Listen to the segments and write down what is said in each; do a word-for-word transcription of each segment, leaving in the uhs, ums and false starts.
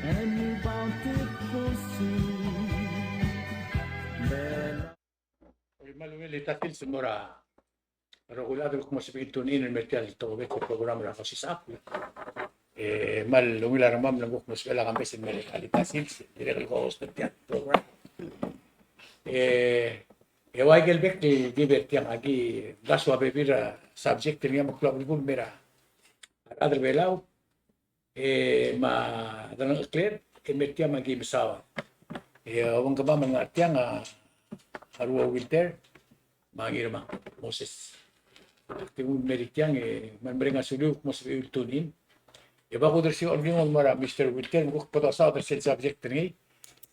Oi, me a ungil el ta sils el mo er a rokui el chad el kmo sebechir el tune in el mer tia el tokubets el program er a Osisechakl. E, me a ungil a rengmam el kuk mo sebechel a kambes el mer a ta sils, dirrek el host er tia el program. E, e ua ikel bek el ki ber tiang, aki mdasu a bebil er a subject el ngii a meklou a belkul el mer a rechad er a Belau, e, me a delengcheklir, e mer tiang me aki mesaod. E, obengkemam el ngar tiang a, a Rua Wilter, me a Ngirmang Moses. Ak di nguu el mer tiang, e, me a mereng a suliu el kmo sebechir el tune in. E bo kudersii a Olbiong el mo er a Mister Wilter, me kuk bo dosaod er sel subject er ngii.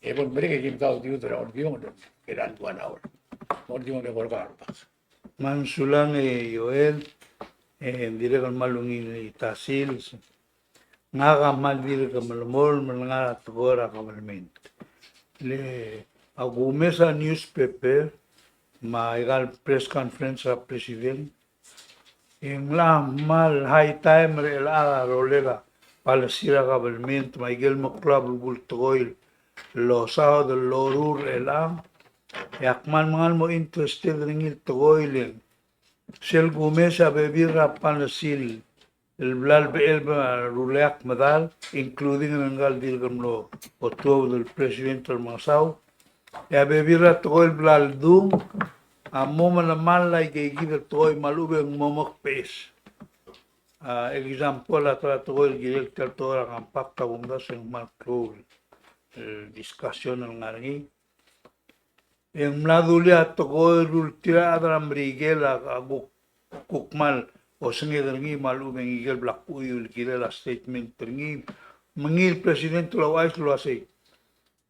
E bo lemerek e ki mdasu a udiud er a Olbiong el kora one hour. Olbiong el kora rubak. Me a sulang e Joel, e, dirrek el kmal ungil el ta sils. Ngak a kmal dirk melemolem el ngar er a tekoi er a government. Le ak kumes a newspaper me aika el press conference er a president, e ng locha kmal high time er chelechang a rolel a policy er a government me aike el meklou a belkul el tekoi el losaod el loruul er chelechang. E ak kmal mengal mo interested er ngii el tekoi el sel kumes a bebil er a policy el bla lebechel el rullii a medal, including er ngka el dirk el mlo otuobed el president er a Remengesau. E a bebil er a tekoi el bla ledung a mo melemall a ikeikid el tekoi me a lechub e ng mo mekbeches. A, example a ta er a tekoi el kirel tia el tekoi er a compact a kumdasu e ng kmal klou el discussion el ngar er ngii. E ng mla dulii a tekoi el ultuil er a chad er a Merikel a, a kuk, kuk kmal osenged er ngii me a lechub e ng ikel bla kuiu el kirel a statement er ngii. Me ngii el president el ouchais el uasei,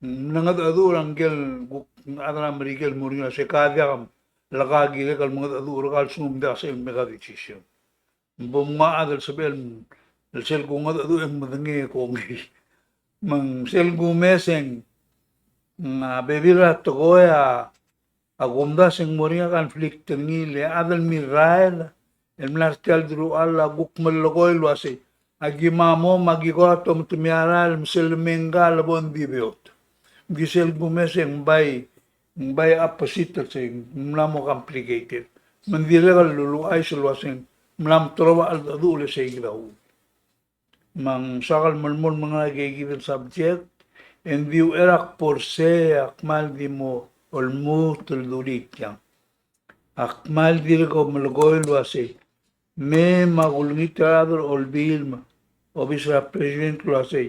mlengedecheduch er a ngikel kuk chad er a Merikel el mo er ngii el uasei ka diak, le ka kirek el mengedecheduch er kau el lsekum ng diak sel make a decision. Bo mnguu a chad el sebechel el sel kungedecheduch e ng medengei e kongei. Me ng sel kumes e ng, a bebil er a tekoi a, a kumdasu e ng mo er ngii a conflict er ngii le chad el mirrael el mla er tia el deruchall a kuk melekoi el uasei, aki mla mo me aki kora tomtemii a rael me sel lemei ngka a lebo ng di beot. Ng di sel kumes e ng bai ng bai opposite el sei, ng mla mo complicated. Me ng dirrek el luluuchais el uasei ng mla meteroba a cheldecheduch el sei kid a uchul. Me ng soak el melemolem el ngar er a ikeikid el subject, e ng di uchei er a kbo er sei a kmal di mo olmut el dulii tiang. A kmal dirk melekoi el uasei, me me a kulengit er a rechad er a Olbiil me a obis er a president el uasei,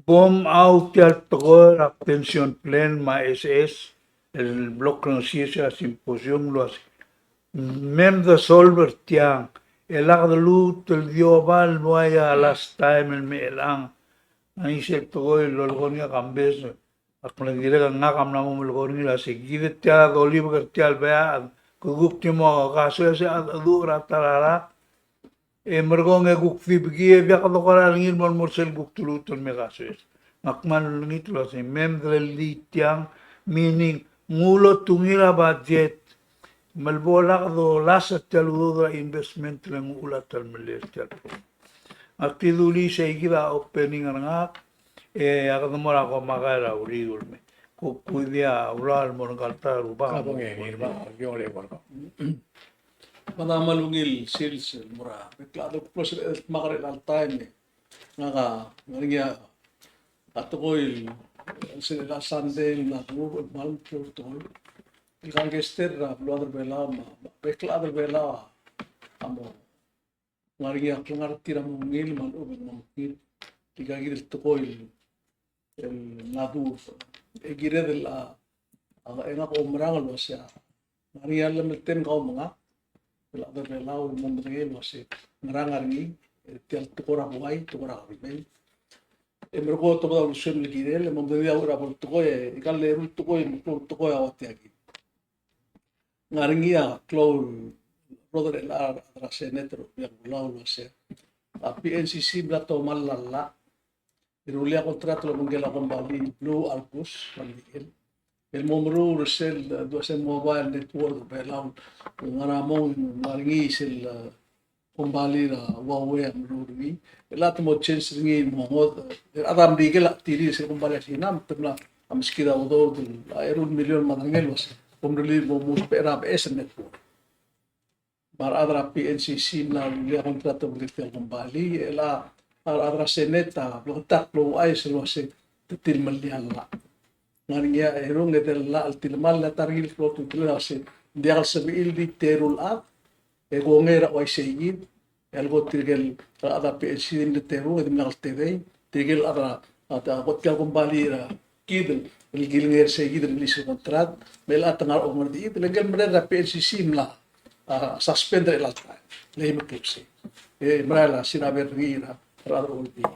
bo mchau tia el tekoi er a pension plan me a S S el blo krengesii er sel symposium el uasei, me mde solve er tiang, e lak de lmuut el di oba el ua ia last time el me chelechang. Ng di sel tekoi el lolekoi er ngii a kambes, ak mle dirrek el ngak a mla mo melekoi er ngii el uasei, kid tia dolibek er tia el beach, ke kuk di mo kasoes e cheldecheduch er a ta er a rak, e merekong e kuk dibekii e diak dokera er ngii el mo, mo er sel kuk doluut el me kasoes. Me ak kmal olengit el uasei, me mdelelii tiang, meaning, ng ulotungii er a budget, me le bo lak dolasech tia el udoud er a investment el ng uchul a telemellel tia el program. Ak di dulii sei kid a opening er ngak, e ak de mo er a komakai er a uriul me. Kuk kuidii a ulaol el mo er ngka el ta er a Rubak. Ka bong e, Rubak, Rubak, Rubak. Mada me a ungil sils el mo er a bek el chad el kuk mlo sebeched el dmak er chelecha el taem e ngak a ngar er ngii a tekoi el sel Sunday el mla dmu el kmal klou el tekoi el kangkei er a beluad er a Belau me a bek el chad er a Belau a mo ngar er ngii a klengar er tir a mo ungil me a lechub e ng mo ungil. Ika kid el tekoi el el mla dmu e kired el a, a, e ngak a omerang el uasei a ngar er ngii a llemeltem kau me ngak el chad er a Belau el mo medengei el uasei ngera ngar er ngii, e tia el tekoi er a buai, tekoi er a government. E merekong e tobed a uldesuem el kirel, e mo medengei a uchei er a bo el tekoi, e ika el eru el tekoi, el klou el tekoi a ua tia kid. Ngar er ngii a klou el rrodel er a, er a Senate er a Belau el uasei a P N C C a mla tomall a llach e rullii a contract el obengkel a kombalii Blue Algus, me a Miguel, el mo meruul er sel, e, dua sel mobile network er a Belau, ngar er a mong, ngar er ngii sel, e, kombalii er a Huawei a meruul er ngii. E le te mo change er ngii el mo ngodech, e a rechad er a Merikel a chetirir sel kombalii er a Sina, me te mla meskid a udoud el, a, eru el million me a derengel el uase kom rullii el mo ousbech er a beches el network. Me a rechad er a P N C C a mla rullii a contract el obengkel tia el kombalii, e le a rechad er a Senate a bleketakl el ouchais el uase te tilemellii a llach. Ng ngar er ngii a erung e di el llach el tilemall, e a ta er ngii el klou a ultutelel a uase ng diak el sebechir el di teru el chad, e kongei er a uaisei kid, e a leko tirke el chad er a P N C C a di mle teru, e dimlak el tedei, tirke el chad er a, a, a, kot tia el kombalii er kid el kilengei er sei kid el release el contract, me a lechub e te ngar er a onger er kid, le ngike el merreder er a P N C C a mla, a, suspend er chelecha el taem, le imekluk sei. E merael a siraber er ngii er a, er a rechad er a olbiil.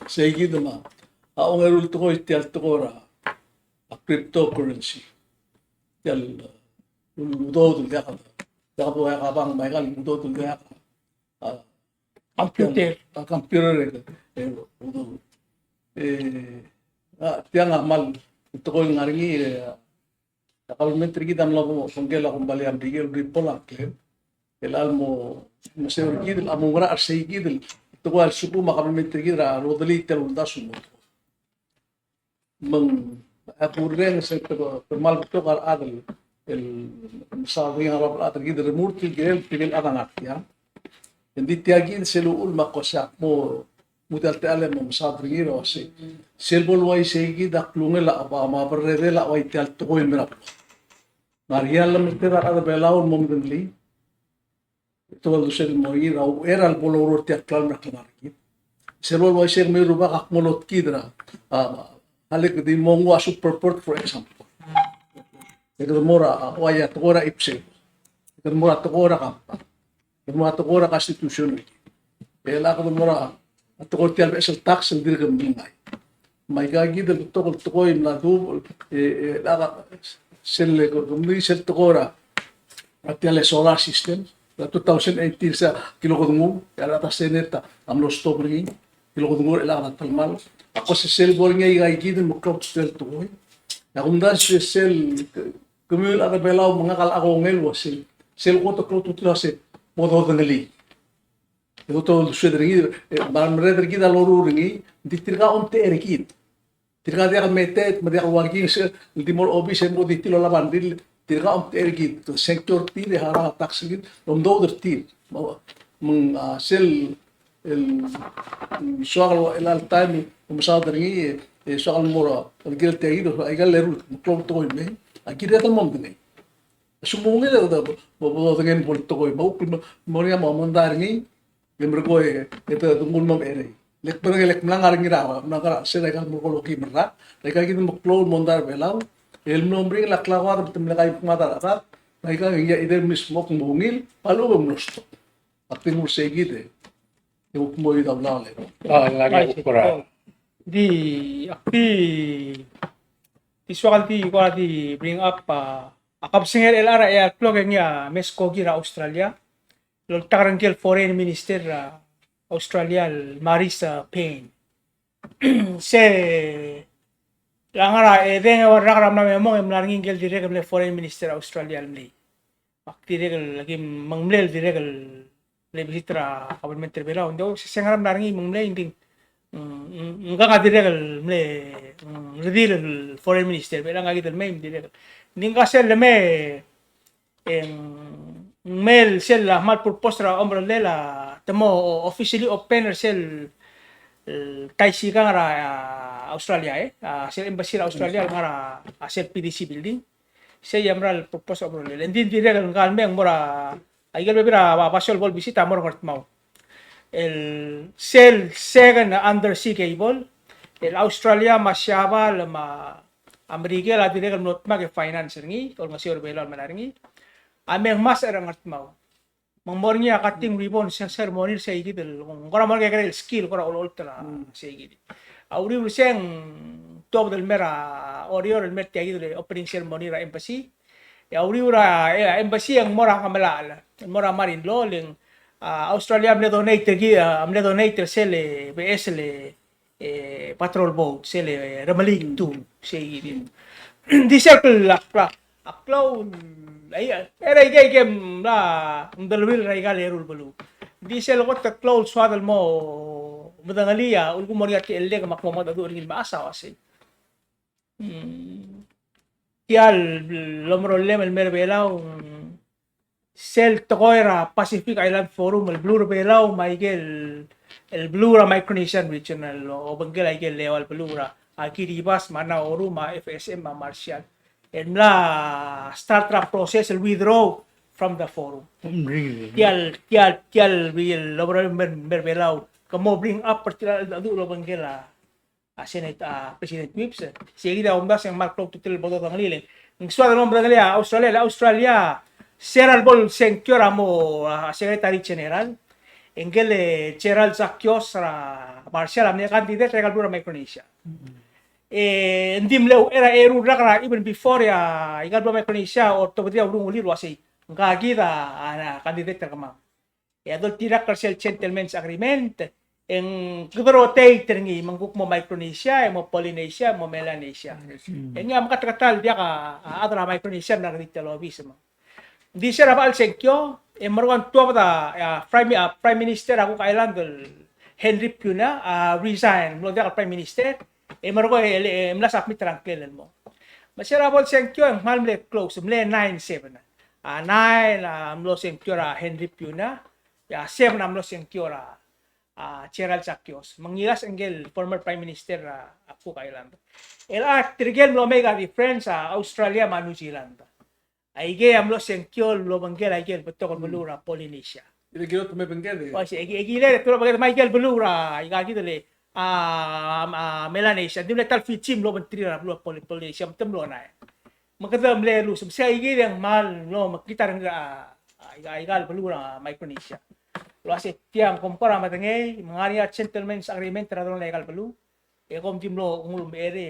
Sei kid me a, a ongeru el tekoi tia el tekoi er a, a cryptocurrency. Tia el, a, udoud el diak, diak bo diak a bank me aika el udoud el diak a, a, computer. A computer, e, e, udoud. E, a, tiang a kmal tekoi el ngar er ngii, e, a kabelment er kid a mla bo, bo ngike el kombalii a Merikel el Ripple a ngklem. E le a lemo, mo sel er kid, a mo ngar er sei kid el tekoi a lsekum a kabelment er kid a lodelii tia el uldasu el mo tekoi. Me ng, a kurrenges e te, te kmal betok a rechad el, el mesaod er ngii a rechad er kid el remurt el kirel, tirke el chad a ngar tiang. Ng di tia kid sel uchul me ak kmo se ak mo, mo tia el techall e mo mesaod er ngii el uase, sel bo el uaisei kid a klungel a, a, me a berredel a uai tia el tekoi el mera el klou. Me a ria el lemerter a rechad er a Belau el mo medengelii. Te ua el dusel el mo er ngii er a uchei er a lebo loureor tia el klalo el mera el klengar er kid. Sel bo el uaisei e kemiu el rubak a kmo lotkid er a, a, a lek di mo nguu a Superport, for example. E kede mo er a, a, uai a tekoi er a ipsel. E kede mo er a tekoi er a kampa. E kede mo er a tekoi er a constitution. E le kede mo er a tekoi er tia el beches el tax el dirk mengai. Me aika kid el betok el tekoi el mla dubech, e, e, lak sel, ke, ke mle sel tekoi er a, a tia el solar system, er a two thousand eighteen se a kilokedenguu, e a rechad er a Senate a mlo stop er ngii, kilokedenguu er chelechang a telemall. A ko se sel bo er ngii aika kid el meklou a ultutelel el tekoi. E a kumdasu e sel, ke, kemiu el chad er a Belau me ngak a locha kongei el uase, sel kot el klou a ultutelel a uase, bo dodengelii. E dotoul el sued er ngii, e, me a merreder er kid a loruul er ngii, ng di tirka a omtechei er kid. Tirka a diak el meteet, me a diak el ua kingis, el di mo er a obis, e mo di tir el olab a ngii, tirka a omtechei er kid, sengkio er tir, e harau a tax er kid, el omdoud er tir. Me ng, a, sel, el, soak el, el, el taem, el mesaod er ngii, e, e soak el mo er a, el kirel tia kid, aika el eru, klou el tekoi el mei, a kired el mo medengei. A lsekum ng ungil e bo, bo, bo dodengei el bo el tekoi, me a kuk, me, mo er ngii a mo mondai er ngii, e merekong e, e te dengul mo merei. Lek bereng e lek mla ngar er ngii er a, mla ngar er a, sel aika el merekong el okeim el rak, aika kid el meklou el mondai er a Belau, el mlo meringel a klakoad me te mle kaimkmad a rechad, aika ng ngii a either mle smok mo ungil, me a lechub e mlo stop. Ak di nguu er sei kid e, e kuk mo er a ulaol e. A, ng ngar er ngii a kuk kora. Di, ak di, di soak el di, kora di bring up, a, a kebesengei er chelecha el klok e ngii a mei skoki er a Australia. Loltak er ngike el foreign minister er a Australia el Marise Payne. Se, a ngar er a, e, edei e ua el rak er a mla me mong e mla er ngii ngike el dirrek el mle foreign minister er a Australia el mlei. Me ak dirrek el, aki, me ng mlei el dirrek el mle visit er a kabelment er a Belau. Ng di, o, se, se ngar er a mla er ngii me ng mlei, ng di, mm, mm, ngkang a dirrek el mle, mm, redil el foreign minister, me chelechang a kid el mei me ng dirrek el. Ng di ngka sel leme, e ng mei el sel a kmal purpose er a omerellel a te mo officially open er sel, e, taisikang er a, a, Australia, e, a, sel embassy er a Australia el ngar er a, a, sel P D C building. Sei a mera el purpose er a omerellel. Ng di dirrek el ngka el mei e ng mo er a, aike el bebil er a, a, basio el bo el visit a mo er a Ngardmau. El sel second undersea cable, el Australia me a Siabal me a Merikel a dirrek el mlo dmak e finance er ngii, olengeseu er a Belau el melai er ngii. A mei e ngmasech er a Ngardmau. Me ng mo er ngii a cutting ribbon ceremony er sei kid el, ng kora mo er ngii a kekerei el skill, kora olecholt er a sei kid. A uriul er sei e ng tuobed el mei er a Oreor el mei er tia kid el opening ceremony er a embassy. E a uriul er a, e, embassy e ng mo er a Ngemelachel, mo er a Marine Law, le ng, a, Australia a mle donate er kid, a, mle donate er sel, e, beches el, e, patrol boat, sel, e, Remelik two, sei kid. Di sel klak, klak, A klou, ai, er a ike, ike mla, ng deleuill er a ikal eru el beluu. Ng di sel kot el klou el soad el mo medengelii a ulekum mo er ngii a techellek me ak mo mengedecheduch er ngii el mechas a uasei. Mm. Tia el omerollem el mer Belau, mm, sel tekoi er a Pacific Island Forum, el beluu er a Belau me a ikel, el beluu er a Micronesian region, el obengkel a ikel eua el beluu er a Kiribati me a Nauru me a F S M me a Marshall. El mla start er a process el withdraw from the forum. Really? Tia el, tia el, tia el, el omerollem el mer, mer Belau, ke mo bring up er tia el, el obengkel a a Senate, a President Whipps. Sei kid a omdasu e ng kmal klou a ultutelel el bo dodengelii. Ng soad el mo medengelii a Australia, le Australia, se er a lebo el sengkio er a mo, a, Secretary General, e ngike el Gerald Zakios er a Marshall a mle candidate er a ikal beluu er a Micronesia. E ng di mle uchei er a eru el rak er a even before a ikal beluu er a Micronesia a oltobedii a ungil el uasei, ngka kid a, a candidate er kemam. E a doltirakl er sel gentleman's agreement, e ng kede rotate er ngii, me ng kuk mo Micronesia, e mo Polynesia, e mo Melanesia. E ngii a meketeket el diak a, a chad er a Micronesia el mla er a redil el obis me. Ng di se er a bechal sengkio, e merekong e ng tuobed a, a Prime, a Prime Minister er a Cook Island el Henry Puna, a resign, mlo diak el Prime Minister, e merekong e, e mla submit er a ngklel el mo. Me se er a bo el sengkio, e ng kmal mle close, mle nine seven. A nine a mlo sengkio er a Henry Puna, e a seven a mlo sengkio er a, a, Gerald Zakios. Me ng ngilasech ngike el former Prime Minister er a, a Cook Island. El a tirke el mlo make a difference a Australia me a New Zealand. Aike a mlo sengkio el obengkel aike el betok el beluu er a Polynesia. Oi, se, e ki, e ki le, te mlo obengkel me aike el beluu er a, aika kid el, a, a, Melanesia. Ng di mle ta el Fiji el mlo obengterir a beluu er a Poly-, Polynesia, me te mlo nine. Me kede mle lose, me se aike el ng kmal mlo mekngit a rengrir a, a, aika, aika el beluu er a Micronesia. El uasei tiang, kom kora medengei, me ng ngar er ngii a gentleman's agreement er a delongelel aika el beluu. E kom di mlo nguu el mei er a,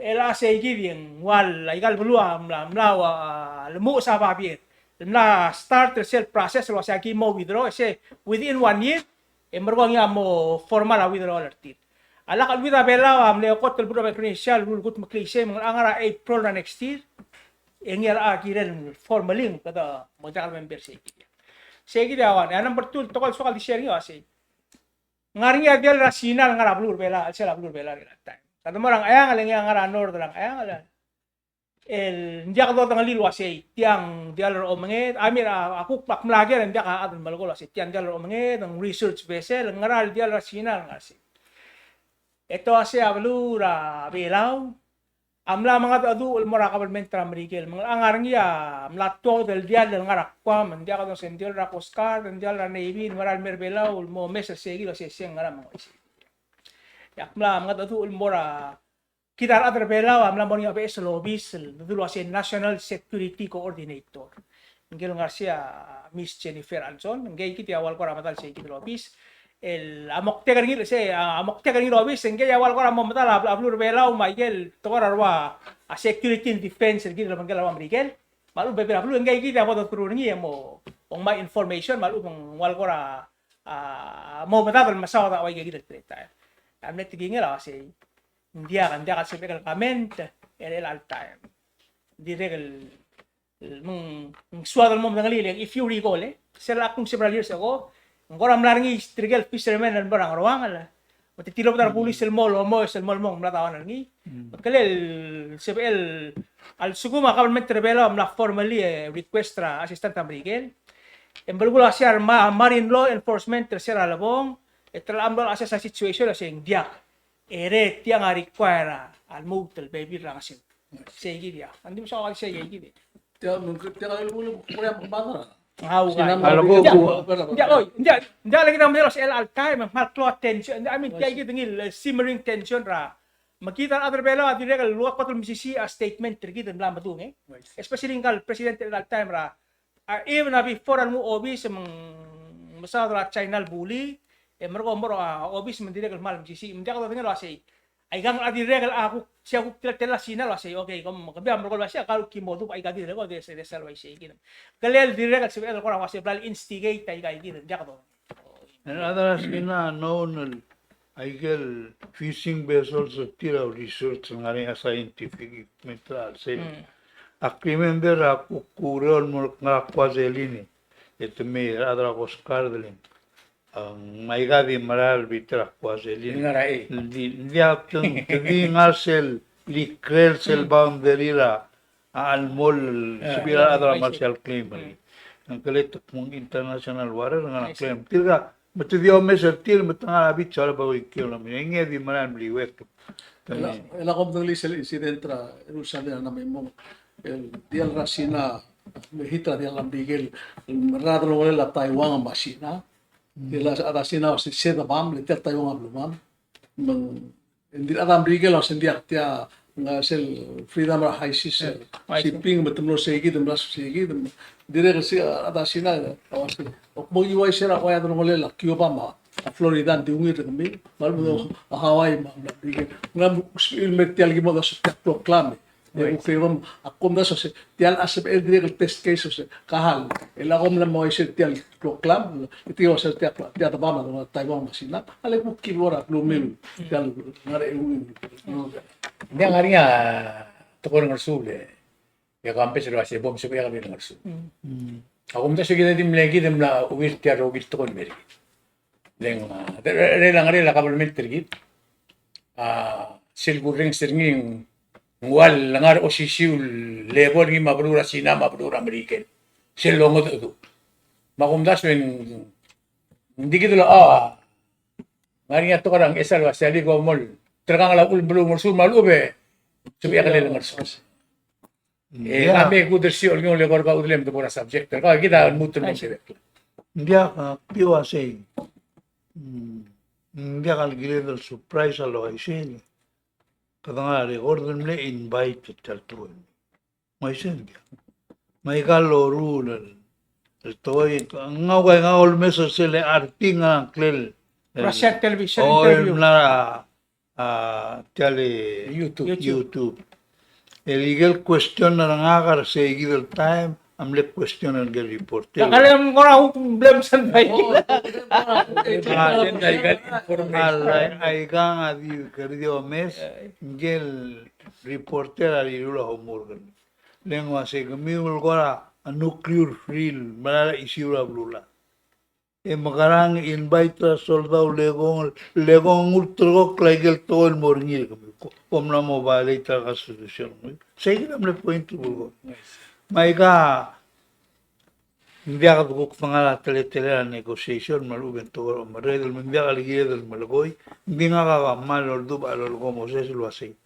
el a sei kid e ng ua aika el beluu a mla, mla ua, a, lemuchel a babier. Mla start er sel process el uasei aki mo withdraw, e se within one year, e merekong e ng mo formal a withdrawal er tir. A lak el withdraw a Belau a mle kot el beluu er a Micronesia el lulekutmeklii sei, me ng ngar er a April er a next year, e ngii a kirel formally, kede mo diak el member sei kid. Sei kid a one, e a number two, el tekoi el soak el di share er ngii a uasei. Ng ngar er ngii a diall er a Sina el ngar er a beluu er a Belau, el sel a beluu er a Belau er a time. Kede mo er a Ngcheangel, e ngii a ngar er a north er a Ngcheangel. El ng diak dodengelii el uasei tiang diall er a omenged, a mei er a, a kuk ak mla ker e ng diak a chad el melekoi el uasei tiang diall er a omenged, ng research vessel, ng ngera el diall er a Sina el ngar sei. E te uasei a beluu er a Belau a mla mengedecheduch el mo er a government er a Merikel. Me ng ngar er ngii a mla tuobed el diall el ngar er a Guam, ng diak dodengei, ng diall er a Coast Guard, ng diall er a Navy, el mera el mer Belau el mo mes er sei kid el uasei se ng ngera me ng uaisei. E ak mla mengedecheduch el mo er a, kid a rechad er Belau a mla mo er ngii a beches el obis el dodengei el uasei National Security Coordinator. Ngike el ngar sei a Miss Jennifer Anson, ngike kid a ua el kora medal sei kid el obis. El a moktek er ngii el sei, a moktek er ngii el obis, ngike a ua el kora mo medal a beluu er a Belau me aike el tekoi er a rua, a security and defense er kid el obengkel a ua Merikel. Me a lechub e bebil er a beluu, ngike kid a bo doteru er ngii e mo, ongmai information, me a lechub e ng ua el kora, a, mo medad el mesaod a ua aike kid el teletael. A mle tekingel a uasei, ng diak, ng diak el sebechek el comment er chelecha el taem. Dirrek el Me ng, ng soad el mo medengelii, if you recall, e, sel a kuk several years ago, ng kora mla er ngii tirke el fishermen el mo er a Ngeruangel. Me te tilobed a rebulis el mo lomes el mo, el mo, ng mla daoan er ngii. Me kele el sebechel a lsekum a government er a Belau a mla formally, e, request er a assistant er a Merikel, e ng belkul a sei a ma-, marine law enforcement er sel lebong, e te locha mlo assess a situation el sei ng diak. E re tiang a require a lmuut el bebil er a ngeseu. Sei kid a. Ng di mesa ua sei kid. Tia, tia, tia, tia, tia, tia, tia, tia, tia, tia, oi, ng diak, ng diak le kid a medengei el uasei el all time, me ng kmal klou a tension. I mean, tia kid ngii el, eh, simmering tension er a. Me kid a rechad er a Belau a dirrek el ua kot el mesisiich a statement er kid el mla medung, e. Especially ngka el president el all time er a, a, even a before a lenguu a obis me ng mesaod er a China el bully, e merekong mo er a obis me ng dirrek el kmal mesisiich. Me ng diak dodengei el uasei. Aikang a dirrek el a kuk, sei a kuk tirke el tela Sina el uasei, okay, kom, kemiu a merekong el uasei, a kuk ki mo dubech aika kid el ko, de, de, de sel uaisei kid. Kele el dirrek el sebechel el kora uasei, bla el instigate aika kid, ng diak do. E a rechad er a Sina a known el, aike el fishing vessels el tir a research el ngar er ngii a scientific equipment er a sel. Mm. Ak remember a kuk oureor el mo er a Kuaselini. E te mei a rechad er a Coast Guard el ng, a, me aika di merael el beat er a Kuaselini. Ngar er a ei. Di, di a te, te di ngar sel ikrel sel boundary er a a, el mo el sebechir a rechad er a Marshall Claim. Ng kele te kmo ng international water, ngar er a claim. Tirka, me te di omes er tir, me te ngar er a beach, a lebo el kiu el mei. Ngii a di merael el bliuekl. El a, el a kom dengelii sel incident er a, el sandei a mla mo, el diall er a Sina, me hit er a diall er a Merikel, el rechad el delongelel a Taiwan me a Sina. Diall er a Sina, se, se de bam, le tia el Taiwan a blo bam. Me ng Ng di a rechad er a Merikel a uase ng diak tia, ng sel freedom er a high seas, eh, shipping, me te mlo seikid, me te mlo seikid, me dirrek el se a rechad er a Sina a uase, ak mo uaisei er a ua delongelel a Cuba me a Florida, ng di ungil er kemiu, me a lebo a Hawaii me a Merikel. Ng mla mo sebechir el mer tia el kimo el uase tia el kloklam, e. E kuk klemam, ak kom mesa se, tia el sebechel el dirrek el test case se, ka el, el a kom mla mo uaisei er tia el kloklam, e tia uase tia, tia de bam a Taiwan me a Sina, a le kuk kibor a klumil, tia el ngar er a eungel. Ng diak ngar er ngii a tekoi er a Ngersuul, e. E a campus el uase bo msebechek el ngar er a Ngersuul. Ak omdasu e kid a di mle kid el mla ungil tia el rokui el tekoi el mer kid. Le ng, a, de, de, de, ngar er a kabelment er kid. A, sel kurrenges er ngii ng ua le ngar er a osisiu el level er ngii me a beluu er a Sina me a beluu er a Merikel. Sel longedecheduch. Me ak omdasu e ng di kid el, a, ngar er ngii a tekoi er a Ngchesar el uase alii, kom mo terkang el uchul el beluu er a Ngersuul me a lechub e sebechek el ngar er a Ngersuul. E, ia, kemiu e kuk dersii el ngii el eko er kau el me debo er a subject er kau, kid a lmuut el mo sebechek. Ng diak, a, kid a uaisei. Mm, ng diak el kired el surprise a le uaisei. Kede ngar er a record el mle invite er tia el tekoi. Me uaisei ng diak. Me aika el loruul el, el tekoi, ng ua ngak a omes er sel article er a ngklel, el Russian television, o, el interview. Mla er a a, tia el YouTube. YouTube. E ikel question er ngak er seikid el taem, a mle question er ngike el reporter. Ng kora kuk mle mesang bai. Oh, a, a, aikang a di, kede di omes, ngike el reporter a rirellii a homework. Le ng uase kemiu el kora a nuclear free, mera el issue er a beluulechad. E mekerang e invite er a soldau el lekong, lekong ng ulterekokl a ikel tekoi el mo er ngii er kemiu. Ko, kom mla mo violate er a Constitution. Seikid a mle point er a belkul. Me aika, ng diak de kuk dengar a teletelel a negotiation me a lechub e ng tekoi er a omerreder, me ng diak el kired el melekoi, ng di ngak a kmal oldubech a lolekoi a Moses el uasei.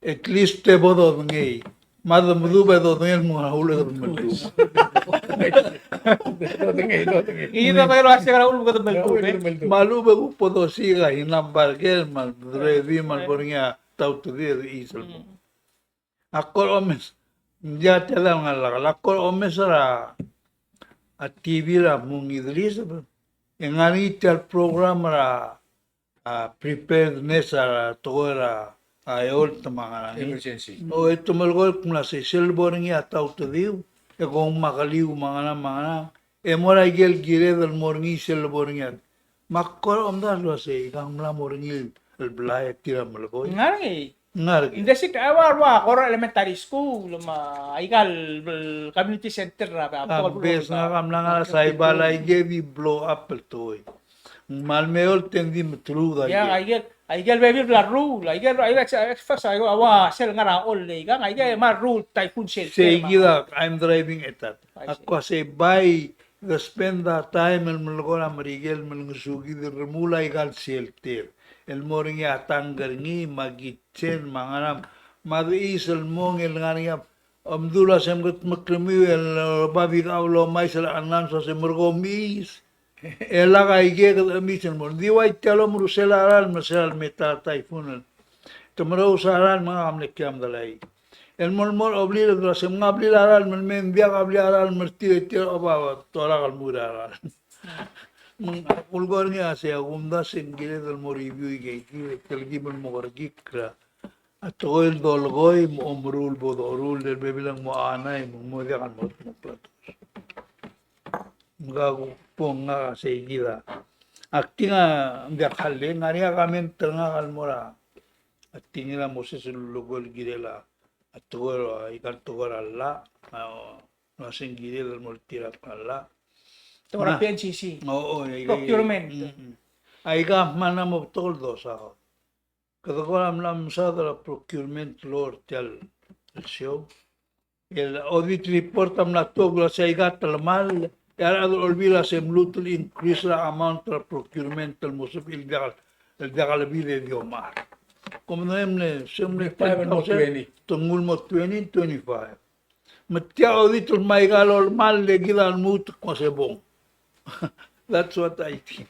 At least te bo dodengei. Me a de medub e dodengei el mo er a ulek de meldub. Dodengei, dodengei. Ngii di dodengei el uase er a ulek de meldub, e. Me a lechub e kuk bo dosiik a number er ker me a ready me a lebo er ngii a tautediu e de chisel. Mm. Ak kora omes. Ng diak tia el ngar er a, ak kora omes er a, a T V er a Mung Idris, e ng ngar er ngii tia el program er a a preparedness, a tekoi er a, a, eolt me a ngerang. Emergency. O, e te melekoi el kmo ng uasei sel lebo er ngii a tautediu, e kongmakliu me a ngerang me a ngerang. E mo er a ikel kired el mo er ngii sel lebo er ngii a. Me ak kora omdasu el uasei, ikang mla mo er ngii el blai e tir a melekoi. Ngar er ngii. Ngar er ngii. Ng di sel, a ua, ua, kora elementary school, me a ikal community center er a, a, a, bes ngak a mla ngar er a Saibal a ikel di blow up el tekoi. Me a le meolt e ng di meteruul a ikel. Ia, a ikel, a ikel bebil bla rruul, a ikel, a ikel, a ikel, a ua sel ngar er a Ollei, ikang, a ikel me a rruul typhoon shelter. Seikid a, I'm driving at that. I see. Ak uasei bai, de spend a time el melekoi er a Merikel el melengesukid el remuul a ikal shelter. El mo er ngii a tank er ngii, me a kitchen, me a ngerang, me a de chisel el mong el ngar er ngii a Omdu el uase mketmeklemiu el, e, babier a ulomais el announce el uase merekong mechis. E lak a ikei kede mechis el mo. Ng di ua tia el omerusel a ralm me sel mei a typhoon el. Te merous a ralm me ngak a mle kiamdelaii. El mo, el mo er a blil el uase mnga blil a ralm el mei, ng diak a blil a ralm er tir, tir a oba, oba, torak el mui er a ralm. Me ng kulekoi er ngii a sei a kumdasu e ng kired el mo review ikei, ikei, telkib el mo kerekikl er a A tekoi el dolekoi me a omeruul bo doruul el bebil e ng mo anai me ng mo diak el mo, mo platos. Me ka kuk bo ngak a seikid a. Ak di ngak a diak a le ngar er ngii a comment er ngak el mo er a. Ak di ngii a Moses el lulekoi el kirel a a tekoi, aika el tekoi er a llach, a, ng uasei ng kired el mo oltirakl a llach. Tekoi er a P N C C. O, o, aika, procurement. Mm, mm. Aika mla mo betok el dosa. Kede kora mla mesaod er a procurement law er tia el show. El audit report a mla tuobed el uasei aika el telemall, e a rechad er a Olbiil a se mluut el increase er a amount er a procurement el mo sebechir el diak, el diak el bid e di omechar. Kom medengei, se mle ten thousand, te nguu el mo twenty, twenty-five. Me tia audit el mei aika el olemall e kid a lmuut el kmo se bong. That's what I think.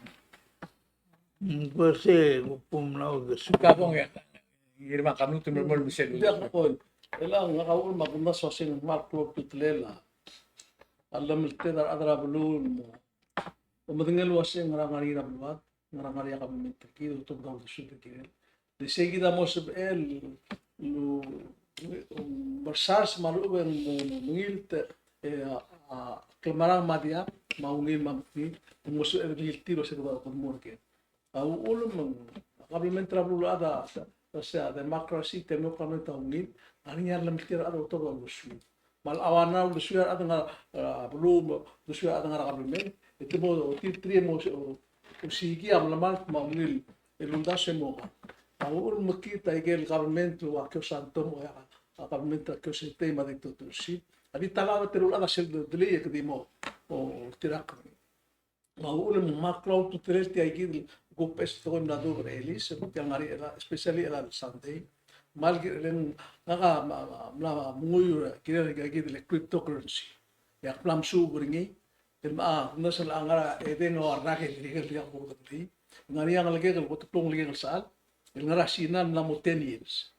Mm, ko se, ko mla uldesuek. Ka bong e. Ngii me a kamluut el mo er sel. Diak, ko. E le ngak a uchul me a kumdasu a se ng kmal klou a ultutelel a llemelted a rechad er a beluu el mo, mo medengei el uasei ngera ngar er ngii er a beluad, ngera ngar er ngii a kabelment er kid, otobed a uldesued er kid. Le sei kid a mo sebechel el, el mersars me a lechub e ng mo, mo mengilt, e, a, a klemerang me a diak, me a ungil me a mekngit, e mo sebechel el ngiltii el uasei kede mo er ker. A uchul me ng, a kabelment er a beluulechad a, a, se a democracy, te mei a kabelment a ungil, a ngar er ngii a llemeltir a rechad el otobed a uldesuir. Me a lechub a ngar er a uldesuir a rechad el ngar er a, a, beluu, me a uldesuir a rechad el ngar er a kabelment, e te mo, tir, tir a mo, o, osiik a melemalt me a ungil el uldasu e mo. A uchul me kid a ikel kabelment el ua Kio Santom, o, a, a kabelment er a Kio Setei me a Dictatorship. A di ta el chad er a teru el chad a sel delii e ke di mo, o, oltirakl. Me a uchul me ng kmal klou a ultutelel tia kid el kuk beches el tekoi el mla duubech er a elii, se tia el ngar er a, especially er a Sunday. Me a le kirel ngak a, me a, me a, mla menguiu er a kirel tia kid el cryptocurrency. E ak mla mesuub er ngii, el me a, ng sel ngar er a edei el ua rak el kirel tia kuk delii. Ngar er ngii a ngelekek el kot el klou a ngelekek el sechal el ngar er a Sina el mla mo ten years.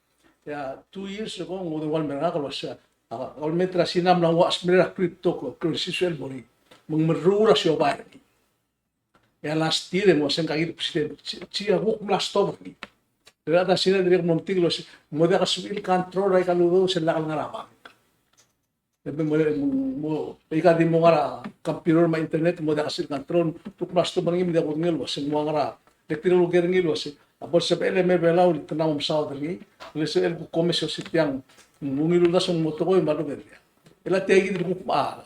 E a two years ago, ng uldesuel el mer ngak el uasei, a, kabelment er a Sina a mla nguu a smecher er a cryptocurrency el mo er ngii. Me ng meruul a siobai er ngii. E a last year e ng uasei ngka kid el president, chi, chi a kuk mla stop er ngii. E a rechad er a Sina a dirrek el mlo metik el uasei, mo diak a sebechir el control er aika el udoud sel lak el ngar er a bank. E me mo, mo, mo, e aika di mo ngar er a computer me a internet, mo diak a sel control, te kuk mla stop er ngii me diak kudengei el uasei, mo ngar er a, le tirke el uker er ngii el uasei, a bo lsebechel e mei er a Belau el te mla mo mesaod er ngii, le sebechel el kuk omes el uasei tiang, ng ungil uldasu el mo tekoi me a lechub e ng diak. E le tia kid el kuk mechar.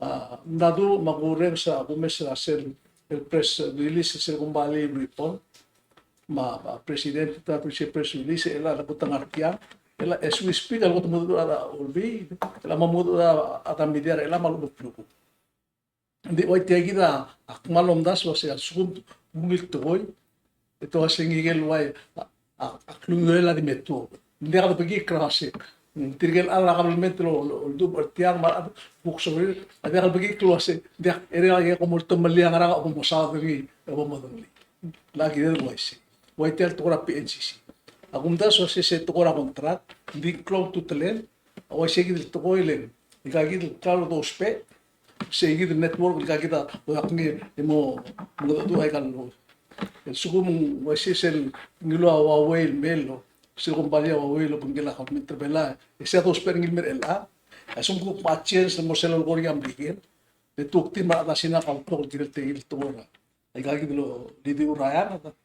A, mla duubech me a kurrenges a kumes er a sel, el press release, sel kombalii el Ripon. Me a, me a president a ta er sel press release, e le a kot el ngar tiang, e le as we speak, a kot el mo mengedecheduch er a Olbiil, e le a mo mengedecheduch er a media, e le a mo lmuut el klukuk. Ng di ua tia kid a kmal omdasu el uasei a lsekum ng ungil tekoi, e te uasei ng ikel uai a, a, a klungiolel a di me tuobed. Ng diak debekikl er a uasei, tirke el chad er a kabelment el, el, el duubech er tiang me a rechad el kuk sorir, a diak debekikl el uasei, ng diak, e le a kom oltemellii a ngerang a bo mosaod er ngii, e bo modengelii. Le kired el uaisei. Ua tia el tekoi er a P N C C. A kumdasu el uasei se tekoi er a contract, ng di klou a ultutelel, a uaisei kid el tekoi el, aika kid el klalo dousbech, sei kid el network el aika kid a, ua ngii e mo, mo mengedecheduch aika el, el lsekum ng uaisei sel ngiluu a Huawei el mei el, sel kombalii a Huawei el obengkel a kabelment er a Belau, e sei a dousbech er ngii el mei er chelechang. A lsekum kuk mo change el mo sel lolekoi er ngii a Merikel, e te kuk di me a rechad er a Sina a kuk kirel tia kid el tekoi er a, aika kid el Lidiu Ryan, a ta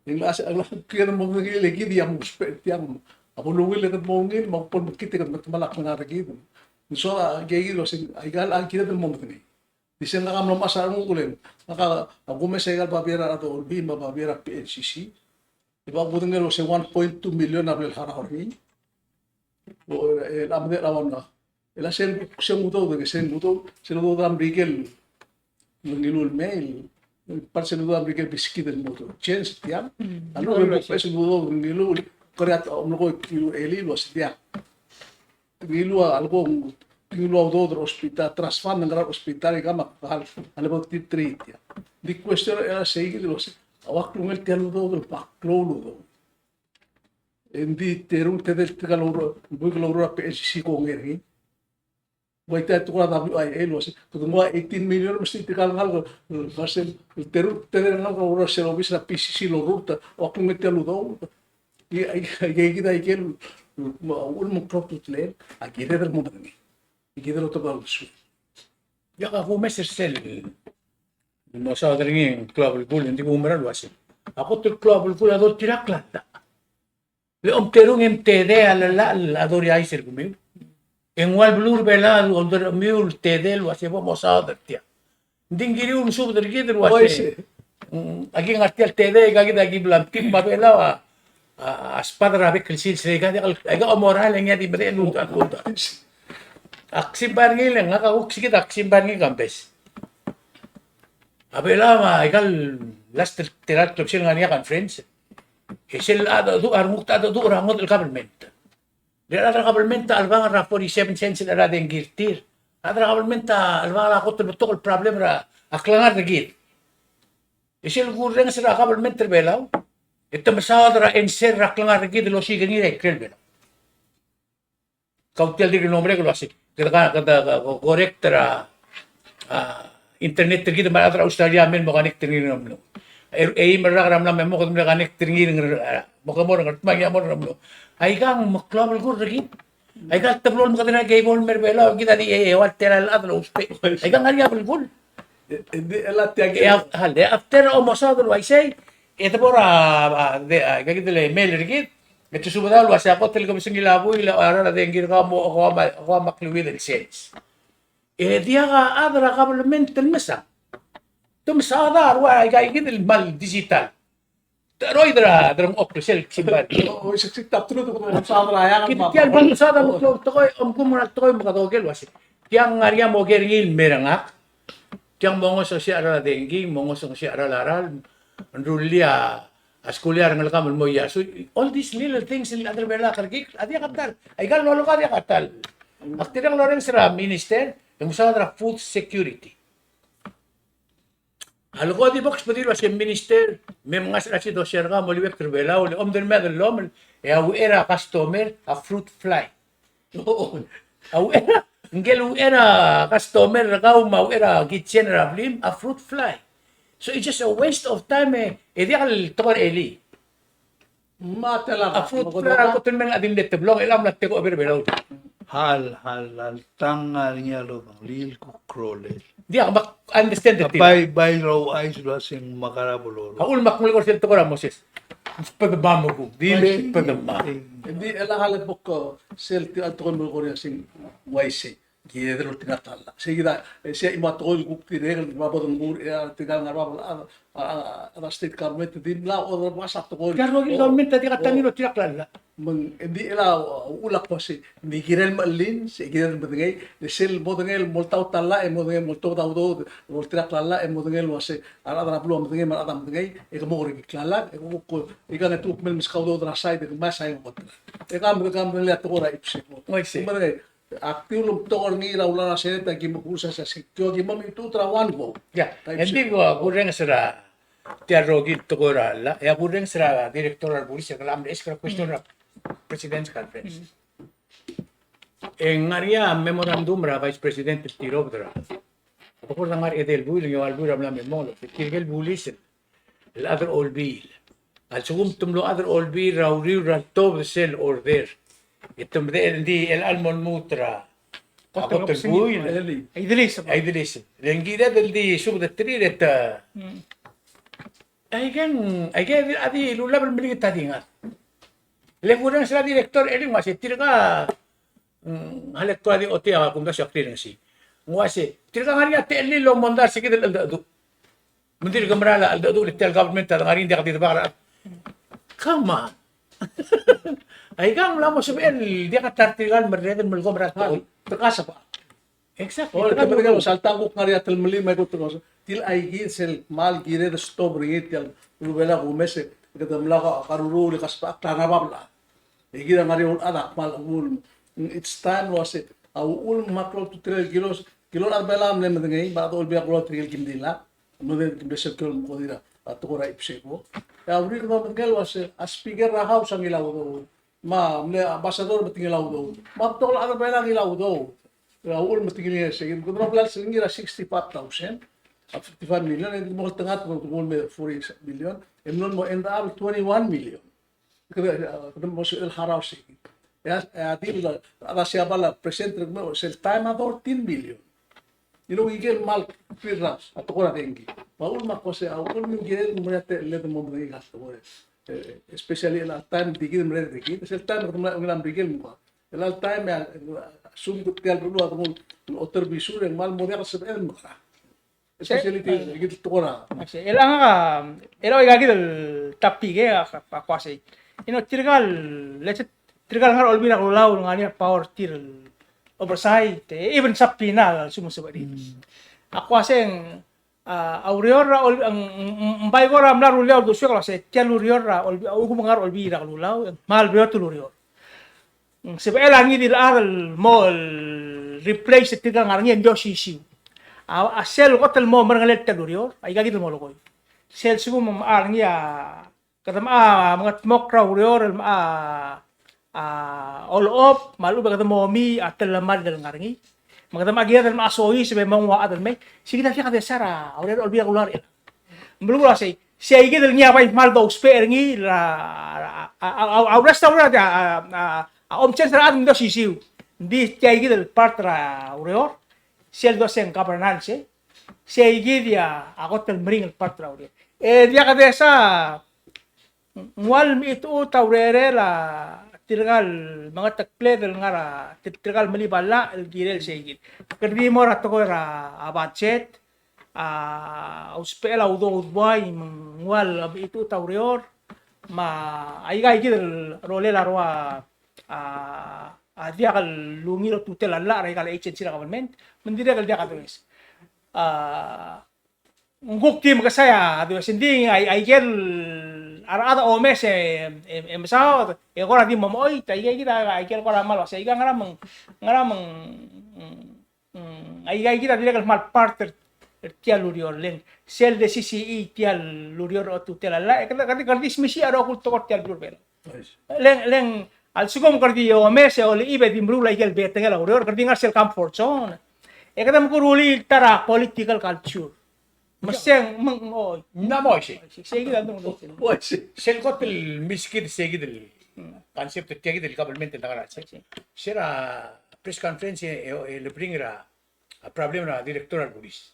Ng a, a, a, kired el mo medengei el kid a mo ousbech er tiang. A bo lungil e kede mo ungil, me a bo lmekngit e kede metemall a klengar er kid. Ng soak a, aika kid el uasei, aika el kired el mo medengei. Di sel ngak a mlo mechas a renguk el, ngak a kumes aika el babier er a rechad er a Olbiil me a babier er a P N C C. E bo kudengei el uasei one point two million a bla el harau er ngii. O, e, el a medechel a ua ngak. E le sel, sel udoud, sel udoud, sel udoud er a Merikel el ngiluu el mei, el, part sel udoud er a Merikel el beskid el mo change tiang. Mm. A lechub e ng beches el udoud el ngiluu, kede a omlekoi el ngiluu el elii el uasei diak. Ngiluu a leko, ngiluu a udoud er a hospital, trust fund el ngar er a hospital, e kemam a kmal, a lebo tir el treat tiang. Di question er a sei kid el uasei, a ua klungel tia el udoud el ua klou el udoud. Ng di terung tedei el tirka el oureor, buik el oureor er a P N C C el kongei er ngii. Ua tia el tekoi er a W I A el uasei, kede nguu a eighteen million me sei tirka el ngalek, el, el terung tedei el ngalek el oureor er sel obis er a P C C el orurt, ua klungel tia el udoud. Ia, ia, ia, kid a ikel, me a uchul me ng klou a ultutelel, a kired el mo medengei. Kid el otobed a uldesuir. Ia, ka kumes er sel, mo saod er ngii el klou a belkul, ng di kumerang el uasei, a kot el klou a belkul a doltirakl a llach. Le omterung e mtedei a llach el doriais er kemiu. E ng ua el beluu er Belau a olderchemiu el tedei el uase bo mosaod er tiang. Ng di ng kiriu el mesubed er kid el uase, mm, aki ngar tia el tedei, aika kid a ki bla mtik me a Belau a, a, a sbadel er a bek el sils, aika diak el, aika omorael e ngii a di medechel el uldasu, uldasu. Ak simbai er ngii, le ngak a kuk sikid, ak simbai er ngii, Kambes. A Belau me aika el last el tela el klebesei el ngar er ngii a conference, e sel a dedu, a renguk a dedu er a ngodech el government. Le a rechad er a government a chelebangel er a forty-seven cents el chad er a dengki er tir. A rechad er a government a chelebangel a kot el betok el problem er a klengar er kid. E sel kurrenges er a government er Belau, e te mesaod er a answer er a klengar er kid el osiik er ngii er a ikrel Belau. Kau tia el dirk el mo merek el uase, kede ka, kede ka, ko, correct er a, a, internet er kid me a rechad er a Australia a mei el mo connect er ngii er a mlo. E, e eim el rak er a mla me mo kede mle connect er ngii er a, mo ke mo er a Ngertmang, e a mo er a mlo. Aika ng meklou a belkul er kid. Aika el teblo el mekedei er a cable el mer Belau, kid a di, e, e, ua el tela el chad el ousbech. Aika ng ngar er ngii a belkul. E, e, di, e, la tia, e, a, a, le, after a omosaod el uaisei, e te bo er a, a, de, a, aika kid el email er kid, e te subedau el uase a kot el kebesengil a buil a rechad er a dengki er kau a mo, kau a ma, kau a ma kleuid el sales. E diak a chad er a government el mesang. Te mesaod a rua aika kid el kmal digital. Te cheroid er a derengchokl sel ksimbai. O, o, isek, isek, tap through, te mesaod er a eang. Kid tia el bo mesaod a meklou el tekoi, omkum ngar er a tekoi me kede oker el uase, tiang ng ngar er ngii a mo oker er ngii el mer ngak. Tiang mo ngosukesii a cheral a dengki, mo ngosukesii a cheral a ralm, ng rullii a skuul er a rengelekam el mo iasui. All these little things el chad er Belau a kerekikl, a diak a ta el, aika el lolekoi a diak a ta el. Ak dirrek el orrenges er a minister, e ng mesaod er a food security. A leko di bo ksbedii el uase, Minister, me mngasech er a sidosia er kau, mo liuekl er Belau, le omdengei a dellomel, e a uchei er a customer a fruit fly. A uchei er a, ngike el uchei er a customer er kau me a uchei er a kitchen er a blim a fruit fly. So it's just a waste of time, e, e diak el tekoi er a elii. Me a tela a fruit fly a kot el mei a di mle teblong, e a mla tekoi er Belau. Hal, hal, hal, tang ngar er ngii a lodengelii el kuk rolel. Diak, me ak understand e bai, bai rouchais el uase ng mekerang a beluu. A uchul me ak mle ko er sel tekoi er a Moses. Sbedemam kuk, di le sbedemam. Ng di el a hal e bo ko sel tia el tekoi el mle ko er ngii a se ng uaisei. Kired el oltirakl a llach. Sei kid a, e sei a chimo a tekoi el kuk dirrek el ngar er a bab el ngar, e a tirka el ngar er a bab el, a, a, a, a state government, dimlak a oderbas a tekoi. Tia el rokui el government a diak a tang el oltirakl a llach. Me ng di el a, a, uchul a kmo sei, ng di kirel mechelins, e kirel medengei, le sel modengei el moltaut a llach, e modengei el moltaut a udoud, oltirakl a llach, e modengei el uase, a rechad er a beluu a medengei, me a rechad a medengei, e ke mo kerekikl a llach, e kuk, kuk, ikang e te kuk mei el meskau a udoud er a side, e ke mesa e ng kot. E ka me, ka medengei a tekoi er a IPSEC. Uaisei. Medengei. Ak di ulemtok er ngii er a ulaol a Senate a ki mo kursa sa se kio ki mo mechitechut er a one vote. Ia, e ng di ko kurrenges er a tia el rokui el tekoi er a llach, e a kurrenges er a director er a bulis e ke mle ask er a question er a President's Conference. E ng ngar er ngii a memorandum er a Vice President el tirobed er a, a bo kora ngar er a edei el buil, ng eua el buil er a mla me mong, tirke el bulis el el chad er a Olbiil. A lsekum te mlo chad er a Olbiil er a uriul er a ltobed sel order, e te medechel, ng di chelecha el mo lmuut er a kot el buil. Idelis. Idelis. Le ng kired el di subed er tir e te, aike, aike a di, a di lulab el melik e ta di ngak. Le kurrenges er a director el uase tirka, mm, a le kora di ochotii a kumdasu e ak rirengesii. Ng uase tirka ngar er ngii a techellir el omondai er se kid el cheldecheduch. Me ng dirk mera el cheldecheduch le tia el government a de ngar er ngii, ng diak di debak er a. Come on. Aika ng mla mo sebechel el diak a ta er tirka el merreder el melekoi er a tekoi. Te kasebechakl. Exactly. Oi, te kasebechakl. Sel ta kuk ngar er ngii a telemellii me a kot el kos. Tia el aike sel kmal kired el stop er ngii tia el rubela kumes e kede mla ka, karuruul e kasebechakl a ngar er a bab el chad. E kid a ngar er ngii a chad a kmal uchul. It's time el uase a uchul me a klou a ultutelel el kilo, kilo el chad er a Belau a mle medengei, me a chad er a Olbiil a klou a ultutelel el kim dilak. Medengei el kim beso el kilo el mekodir a tekoi er a IPSEC. E a uriul e kede medengei el uase a speaker er a House a ngilai a udoud. Me a mle ambassador me te ngilai a udoud. Me a betok el chad er a Belau a ngilai a udoud. E a uchul me te ngilai a sei, kede mla sel ngii er a sixty-five thousand, a fifty-five million, e kede mo oltengat me kede mo me forty million, e mlo mo end up twenty-one million. Kede, kede mo sebechel el harau sei. E a, e a di el, a da Siabal a present er kemiu, sel time a thirteen million. You know, ikel kmal kbir er a tekoi er a dengki. Me a uchul me a kmo sei, a uchul me ng kired el mo er ngii a techelled el mo medengei a tekoi. eh, especially el taem di kid el merreder er kid, sel taem el kede mla, mla er ngii el mong. El taem e a, a sum kuk tia el beluu a dengul, el oter bisur, e ng kmal mo diak el sebeched el mekerang. Especially tia, eh, kid el tekoi er a. Actually, el ngak a, el ua ika kid el topic e, a, a, a kuk uasei. You know, tirka el, let's say, tirka el ngar er a Olbiil er a Kelulau el ngar er ngii a power tir el oversight, e, even subpoena a lsekum ng sebechir. Mm. A kuk uasei, a, a ureor er a Ol-, ng, ng, ng, ng bai kora mla rullii a uldesuek el uasei, tia el ureor er a Olbi-, a, ukum ngar er a Olbiil er a Kelulau, e ng kmal beot el ureor. Ng sebechel a ngii di el chad el mo el replace tirka el ngar er ngii e ng di osisiu. A, a sel kot el mo meringel el tia el ureor, a ika kid el molekoi. Sel lsekum ng mla er ngii a, kede mla mengetmokl er a ureor el mla, a, olechob, me a lechub e kede mo omii a telemall el ngar er ngii. Me kede mla kired el mla soiseb e mo nguu a chad el mei. Sei kid a diak desa er a ureor er a Olbiil er a Kelulau er chelechang. Belkul a sei, sei kid el ngii a bai kmal dousbech er ngii, a, a, a, a, a rest er a ureor a, a, a, a omechell er a chad me ng di osisiu. Ng di tia kid el part er a ureor, sel dosa ng governance, e. Sei kid a, a kot el meringel el part er a ureor. E diak desa, ng ua le mechitechut a urerel a tirka el mengetekled el ngar er a, tir-, tirka el melib a llach el kirel sei kid. Kede di mo er a tekoi er a, a budget, a, ousbechel a udoud el buai, me ng ua le mechitechut a ureor, me a ika kid el rolel a rua, a, a diak el ungil a ultutelel a llach er a ika el agency er a government, me ng dirrek el diak a does. A, ng kuk di mekesai a does, ng di a, a ikel a rechad a omes e, e, e mesaod, e kora di mo mechoit, a ika kid a, a ikel kora kmal uasei, ika ngera me ng, ngera me ng, mm, mm, a ika kid a dirrek el kmal part er, er tia el ureor, le ng sel de sisichii tia el ureor er a ultutelel a llach, e kede, kede, kede dismiss er a rokui el tekoi er tia el beluu er a Belau. Le ng, le ng, a lsekum kede di omes e olechib e di meruul a ikel betengel a ureor, kede di ngar er sel comfort zone. E kede mekerulii el ta er a political culture. Me sei ng, me ng, oi. Ng mla mo uaisei. Sei kid a dong. Uaisei. Sel kot el meskid sei kid el concept er tia kid el government el ngar er a sei. Sei er a press conference e, e, e le bring er a, a problem er a director er a police.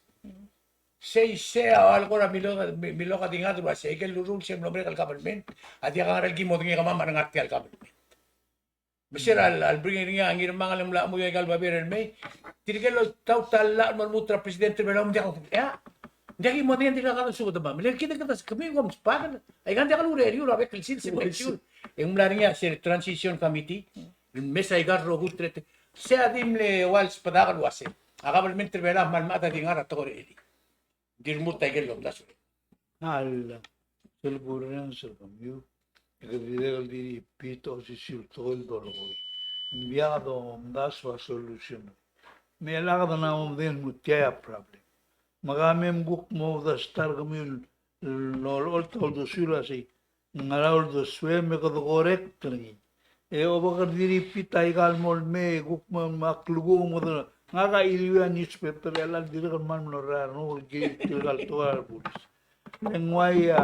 Sei, sei a ua le kora milok, mi-, milok a di ngar er a uasei, ikel lurruul sei el mlo merek el government, a diak a ngar er a ki modengei kemam a ngar er tia el government. Me sei er a, a le bring er ngii a Ngirmang el mla chemuiu a ika el babier el mei, tirke el oltaut a llach el mo lmuut er a president er a Belau me ng diak, e, ng diak ki modengei, ng diak a kede subed er kemam. Le kid a kede, kemiu kom sbadel, aika ng diak el ureriu er a bek el sils el mei el siul. E ng mla er ngii a sel transition committee, el mes a ika el rokui el teletael. Sei a di mle ua el sbedak el uasei, a government er a Belau a kmal mad a di ngar er a tekoi er a elii. Ng di lmuut a ikel lomdasu. Alii, sel kurrenges er kemiu, e kede dirrek el di repeat a osisiu el tekoi el dolekoi. Ng diak domdasu a solution. Me chelecha kede mo medengei el lmuut tia a problem. Me ka mei me kuk mo uldasu er kemiu el olecholt a uldesuir a sei, ngera uldesuem e kede correct er ngii. E oba kede di repeat a ika el mo lemei e kuk me, me ak lukuk me kede, ngak a iriul a newspaper e a llach el dirrek el kmal mlo er a renguk el kirir tirka el tekoi er a rebulis. Le ng uaia,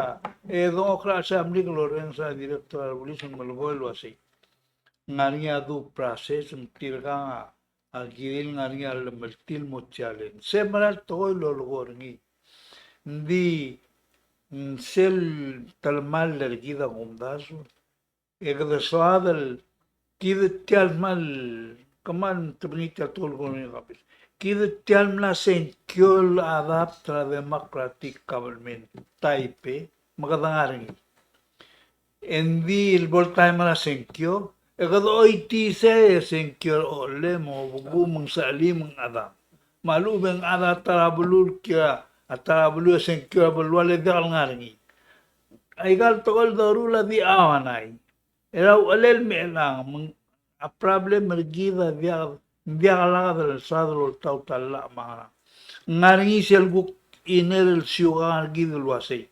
e dengchokl er a chelsel a mlik el orrenges er a director er a rebulis me ng melekoi el uasei, ng ngar er ngii a due process, me tirkang a a kirir el ngar er ngii a llemeltir el mo challenge. Se mera el tekoi el lolekoi er ngii. Ng di, mm, sel telemall er kid a kumdasu, e kede soad el kid tia el kmal, kmal tebengii tia el tekoi el lolekoi er ngii a kabil. Kid tia el mla sengkio el adapt er a democratic government type, e, me kede ngar er ngii. Engdi el bo el taem er a sengkio, e kede choitii sei e sengkio er a ochellem, me a obekuk, me ng sechelii, me ng chedam. Me a lechub e ng chad a ta er a beluu el kiei, a ta er a beluu e sengkio er a Belual e diak el ngar er ngii. Aika el tekoi el doruul a di auanai. Er a uchelel me chelechang, me ng a problem er kid a diak, diak lak de lsal oltaut a llach me a ngerang. Ng ngar er ngii sel kuk iner el siukang er kid el uasei,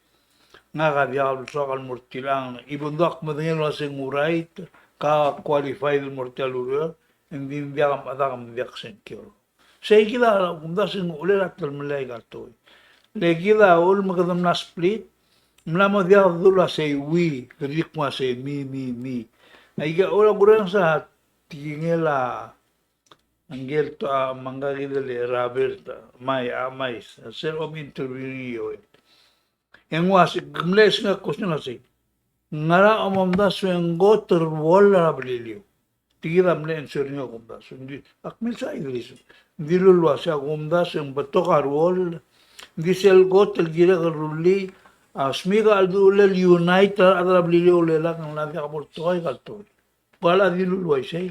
ngak a diak el soak el mo er tilechang, even though ak medengei el uasei ng right, ka qualified el mo er tia el ureor, engdi ng diak, me a dak me ng diak sengkio. Sei kid a kumdasu e ng uchul a telemellii aika el tekoi. Le kid a uchul me kede mla split, mla mo diak dulu a sei we, kede di kmo a sei me, me, me. Aika uchul a kurrenges a tekingel a ngike el to, a, me ngka kid el Robert, a, Mai, a, Mai, sel om interview er ngii e ng uasei, ke mle sengkio a question a sei. Ngera a omdasu e ng kot el ruoll er a Beliliou? Tia kid a mle answer er ngii a kumdasu. Ng di, ak milsa Idris. Ng dilu el uase a kumdasu e ng betok a ruoll. Ng di sel kot el kirek el rullii a smiik a chelduul el unite a rechad er a Beliliou el lak ng diak bo el tekoi, aika el tekoi. Ng kora dilu el uaisei.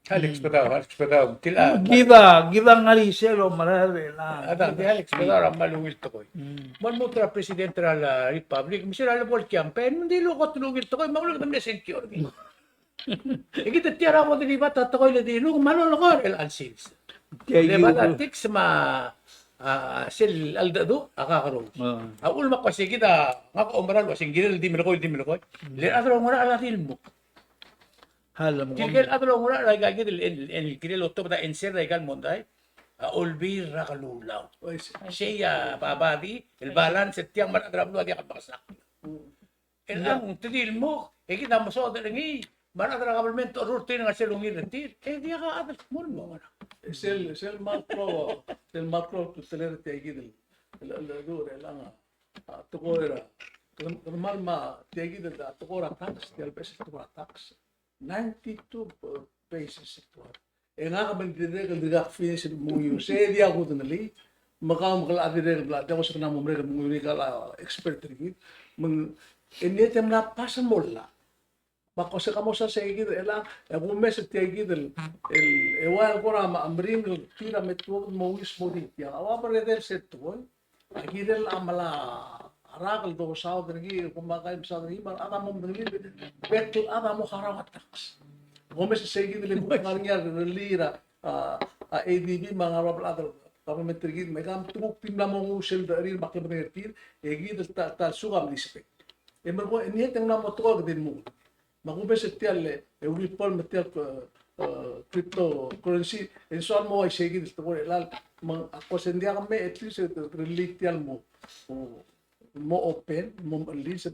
Alex Bedau, Alex Bedau. Tia el, kid a, kid a ngar er sel omerael er chelechang. A di Alex Bedau a kmal ungil tekoi. Mm. Mo lmuut er a president er a Republic, me se er a lebo el campaign, me ng dilu kot el ungil tekoi, me a ulekdem el sengkio er ngii. E kid tia er a bo deliver a tekoi el dilu, me a lolekoi er chelechal sils. Tia el bad ethics me a, a, sel cheldecheduch a kakerous. A uchul me ak uase kid a, ngak a oumera el uase ng kirel di melekoi, di melekoi. Le a rechad er a Ngaraard a di lmuk. Tirke el chad el oungerachel er aika kid el, el, el kirel otobed a answer er aika el mondai, a Olbiil er a Kelulau. Sei a babadi el balance er tiang me a rechad er a beluu a diak el mekesakl. El ang te di lmuk, e kid a mesodel er ngii, me a rechad er a government a orrurt er ngii er sel ungil er tir, e diak a chad el mo er ngii. Sel, sel kmal klou, sel kmal klou el ultutelel er tia kid el, el, el, el, el, a tekoi er a, kede, kede kmal me tia kid el tekoi er a tax, tia el beches el tekoi er a tax. Ninety-two basis el tekoi. E ngak me ng dirrek el dirkak finish el menguiu. Se diak kudengelii, me kau me ke locha dirrek el bla, diak kuk se kena mo merek el menguiu er ngii, ke locha expert er kid. Me ng, e ng te mla pass el mo llach. Me ak ko se ka mo sa se kid el, e kumes er tia kid el, el, e ua el kora me a meringel tir a me tuobed el mo uis mo di tia. A ua berredel se tekoi. A kirel a mla rak el dosaod er ngii, el kuk me a kai mesaod er ngii, me a rechad a mo medengelii, bek el chad a mo harau a tax. Kumes er se kid el kuk ngar er ngii a rellii er a, a, a ADB me a ngar er a bab el chad el government er kid, me kemam te kuk di mla mo nguu sel decherir me a klebedengel er tir, e kid el ta, ta el suk a mdisebek. E merekong, e ng di te ng mla mo tekoi kede di lmuut. Me a kumes er tia el, e, Ripple me tia el, e, e, cryptocurrency, e ng soal mo uaisei kid el tekoi er chelechang, me ak ko se ng diak me, at least, e, rellii tia el mo, o, mo open, mo release, e,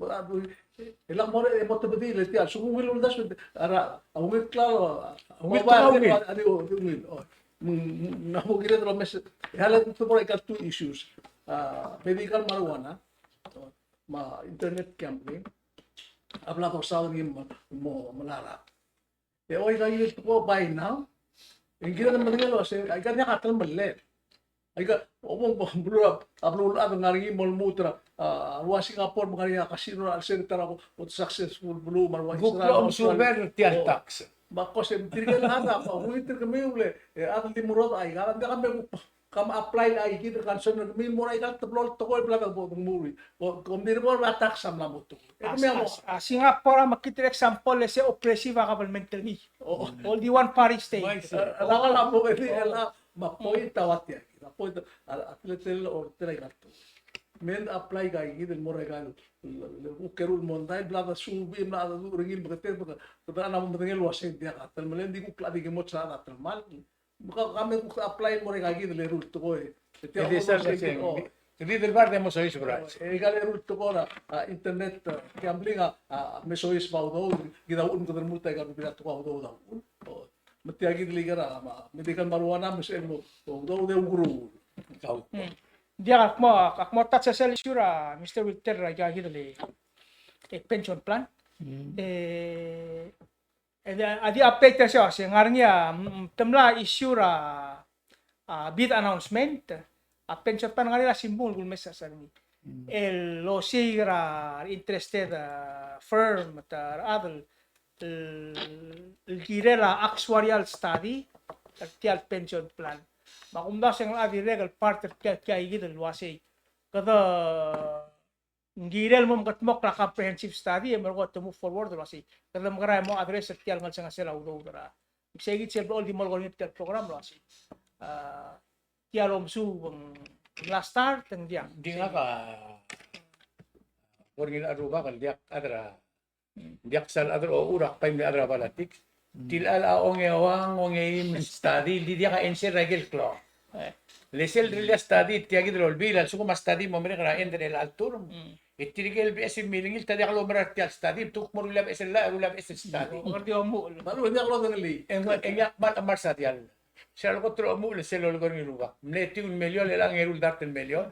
e, e lak mo, e, mo tebedii le tia, se ungil uldasu, a ra, a ungil klalo, a ungil klalo, a di, o, di ungil, o. Me ng, me ng, ng mo kired el omes, e a le tekoi er aika el two issues, a, medical marijuana, o, me a internet gambling, a bla dosaod er ngii mo, mo, mo mla er a. E oi, aika el tekoi by now, e ng kired el medengei el uasei, aika el diak a telemellel. Aika, obong, obong, beluu er a, a beluu el chad el ngar er ngii el mo lmuut er a, a, ua Singapore me ngar er ngii a casino er a chelsel ta er a kot el successful beluu me a ua Israel. Kuk lo mesuub er tia el tax. Me ak ko se tirke el chad a, a, ungil tirke el kemiu el, e, chad el di merodech aika, ng diak a me kuk Kam apply aika kid el concern er kemiu el mo er aika el teblo el tekoi el bla de bo dengmuri. Bo, kom di bo er a tax a mla mo tekoi. E kemiu a mo. A, a, a Singapore a mekngit el example el se oppressive a government er ngii. O. All the one party state. Bai, se. A, a, a, a, mo, e, e, a, me a point a ua tia kid. A point a, a, a teletelel a orretel aika el tekoi. Me ng apply aika kid el mo er aika el, el, el, el kuk eru el mondai, bla de suubii, bla de duch er ngii el meketek, bla de, bla de, a mo medengei el uasei ng diak a telemellel, ng di kuk chad a di kimo el chad a telemall. Me ka, ka me kuk apply el mo er aika kid el eru el tekoi. E di sel, sel, o. Di, di el bar de mo soiseb er a. E, aika el eru el tekoi er a, a, internet, a, gambling a, a, me soiseb a udoud, kid a uchul me kede lmuut aika el bebil a tekoi a udoud a uchul. O, me tia kid el iker a, me, medical marijuana me sel mo, o, udoud e ukeruul. Kau. Hmm. Diak, ak mo, ak mo touch er sel issue er a Mister Wilter er aika kid el, e, pension plan. Hmm. E, E di, a di update er se, se ngar er ngii a, mm, te mla issue er a, a, bid announcement, a pension plan ngar er ngii a simbung el kulemes er ngii. Mm. El osiik er a interested, a, firm, ta er a chad el, el, el kirel a actuarial study, er tia el pension plan. Me a kumdasu e ng locha dirrek el part er tia, tia kid el uasei. Kede ng kirel mo mekedmokl a comprehensive study, e merekong te move forward el uasei. Kede mekerang e mo address er tia el ngelsengesel a udoud er a. Me sei kid sel bo el di mo er ngii er tia el program el uasei. A, tia el omesuub e ng mla start e ng diak. Ng di ngak a, bo er ngii a rubak el diak chad er a Diak sal chad er a ochur, ak bai mle chad er a politics. Tia el a ongeua, ongeim el study, di diak a answer er a ikel klou. Le sel rirellii a study, tia kid el Olbiil, a lsekum a study mo merek er a end er chelecha el term. E tirke el beches el milengil, te diak lomeral tia el study, te kuk mo rullii a beches el llach, rullii a beches el study. Me a lechub e ng diak lodengelii. E ng, e ng diak kmal, kmal sa tia el. Sel kot el omuchel, sel lolekoi er ngii el rubak. Mle etiu el million, el a ngeru el dart el million.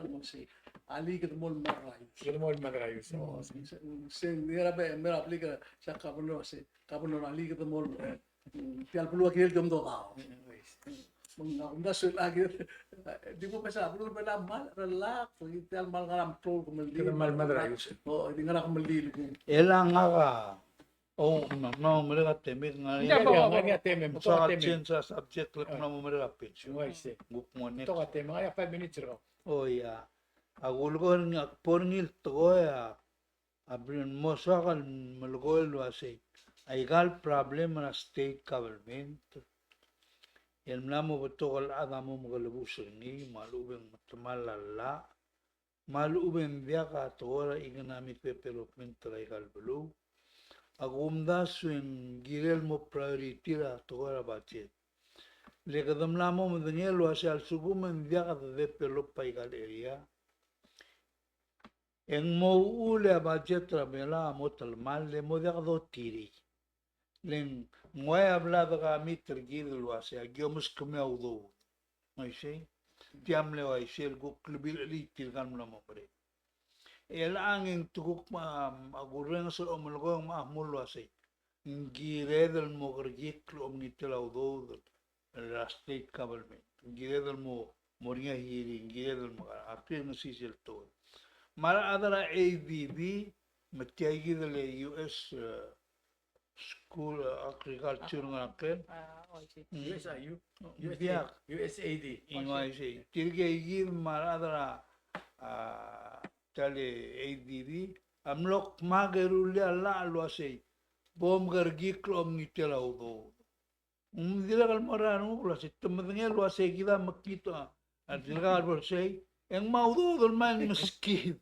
Governor, me sei, alii kede mo el mad er a ius. Kede mo el mad er a ius. O, se, se, se, ngera be, mera blik er a, se a Governor, se, Governor, alii kede mo el, e, tia el beluu a kirel di omdodau. Me ng, a kumdasu el, a, di bo mesa beluu er a Belau a kmal relax, tia el kmal ngar er a control, kmal di. Kede kmal mad er a ius. O, di ngar er a kmal di el kuk. E le ngak a, o, me, me, me merek a temem, ngar er ngii a, ngar er ngii a temem, me tok a temem. Change a subject, le kmal mo merek a pitch. Ng uaisei. Kuk mo next. Tok a temem, ngar er ngii a five minutes er kau. O, ia. A kulekoi er ngii, a kbo er ngii el tekoi a, a bring, mo soak el melekoi el uasei, aika el problem er a state government el mla mo betok el chad a mo mekelebus er ngii, me a lechub e ng metemall a llach, me a lechub e ng diak a tekoi er a economic development er aika el beluu. A kumdasu e ng kirel mo priority er a tekoi er a budget. Le kede mla mo medengei el uasei a lsekum e ng diak de develop aika el area, e ng mo uchul e a budget er a Belau a mo telemall, le mo diak dotirii. Le ng ua a bla de commit er kid el uasei, aki omeskemiu a udoud. Ng uaisei? Tia mle uaisei el kuk lebilchelii tirka el mla mo merek. E chelechang e ng te kuk me a, a kurrenges el omelekoi me a kmu el uasei, ng kired el mo kerekikl el omengitel a udoud er a state government. Ng kired el mo, mo er ngii a hearing, ng kired el mo, a klengesii sel tekoi. Me a rechad er a A D B, me tia kid el U S, e, School, e, Agriculture, ngera ker. A, o, I see. Mm. U S I U. Ng diak. U S A D. Ng uaisei. Tirke kid me a rechad er a, a, tia el A D B a mlo kmak e rullii a llach el uasei, bo mkerekikl el omengitel a udoud. Ng dirrek el mo er a renguk el uasei, te medengei el uasei kid a mekngit a, a dirkak el bo er sei, e ng mo a udoud el mei el meskid.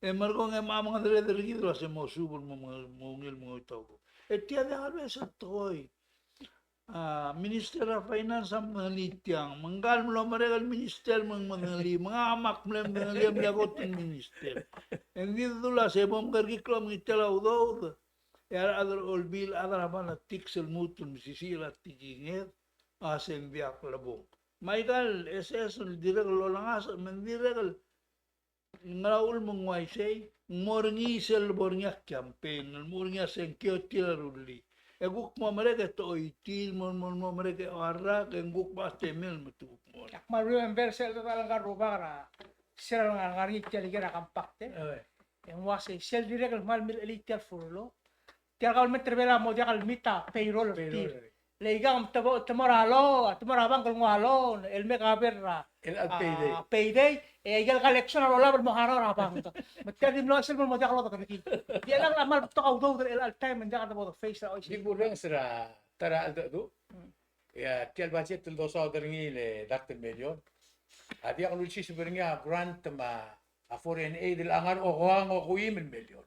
E merekong e mo mengedereder er kid el uasei mo suub el mo, mo, mo ungil el mengoit a udoud. E tia diak el beches el tekoi. A, Minister er a Finance a medengelii tiang. Me ngka el mlo merek el Minister me ng medengelii. Me ngak a kmal mle medengelii e mle kot el Minister. E ng di dul uasei bo mkerekikl el omengitel a udoud. E a rechad er a Olbiil, a rechad er a politics el lmuut el mesisiich er a tekinged, a se ng diak lebong. Me aika el S S el dirrek el olengasech, me ng dirrek el ngar er a uchul me ng uaisei, ng mo er ngii sel lebo er ngii a campaign, el mo er ngii a sengkio tir a rullii. E kuk mo merek e te choitii, mo, mo, mo merek e orak, e ng kuk bo a temel me te kuk mo. Ak kmal remember sel dodak el ngar er a rubak er a, sel ngar, ngar er ngii tia el ikel compact, e. E ng uasei, sel dirrek el kmal milchelii tia el furlough. Tia el government er a Belau a mo diak el meet a payroll er tir. Payroll. Le ikang te mo, te mo er a loan, te mo er a bank el nguu a loan, el make a ber er a, el, el payday. A, payday, e aike el collection a lolab el mo harau er a bank. Me tia di mlo sel mo diak lodekerekikl. Tia el kmal betok a udoud er chelecha el taem e ng diak de bo de face er a oisei. Di kurrenges er a ta er a cheldecheduch. Mm. E a tia el budget el dosaod er ngii el dart el million a diak lulsiseb er ngii a grant me a foreign aid el ngar er a okeua me a kuuim el million.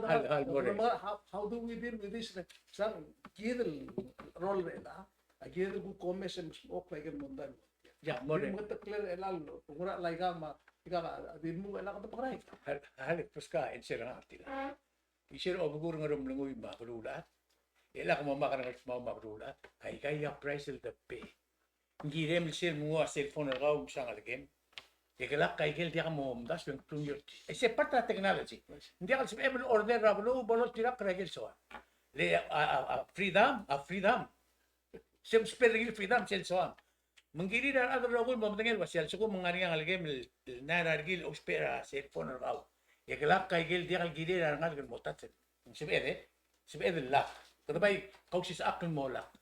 chelecha el, chelecha el, chelecha el, how, how do we deal with this? Sang kid el role er chelechang, a kid el kuk omes e meskemam er a ikel mondai. Ya, mo er ngii. Mengetakl er chelechang, ngera el aikang me a, aikang a di mo er chelechang, kede mekerang. Hal, hal, pues ka, answer er ngak a tir a. Isei er a obekul er a Ngeremlengui me a beluulechad. E lak mo mak er a Ngeremlengui me a beluulechad. Aika a price el de pay. Ng kirem el sel mnguu a cell phone er kau me sang a lekem. E kelak a ikel diak mo omdasu e ng klungiolel. E se part er a technology. Ng diak el sebechem el order er a beluu bo loltirakl er a ikel soam. Le a, a, a freedom, a freedom. Se msbech er ngii el freedom sel soam. Me ng kirir a rechad el rokui el mo medengei el ua se a lsekum ng ngar er ngii a ngelekem el, el ngar er a rekil el ousbech er a cell phone er kau. E kelak a ikel diak el kirir a rengalek el mo touch. Ng sebeched, e? Sebeched el lock. Kede bai kausisechakl el mo lock.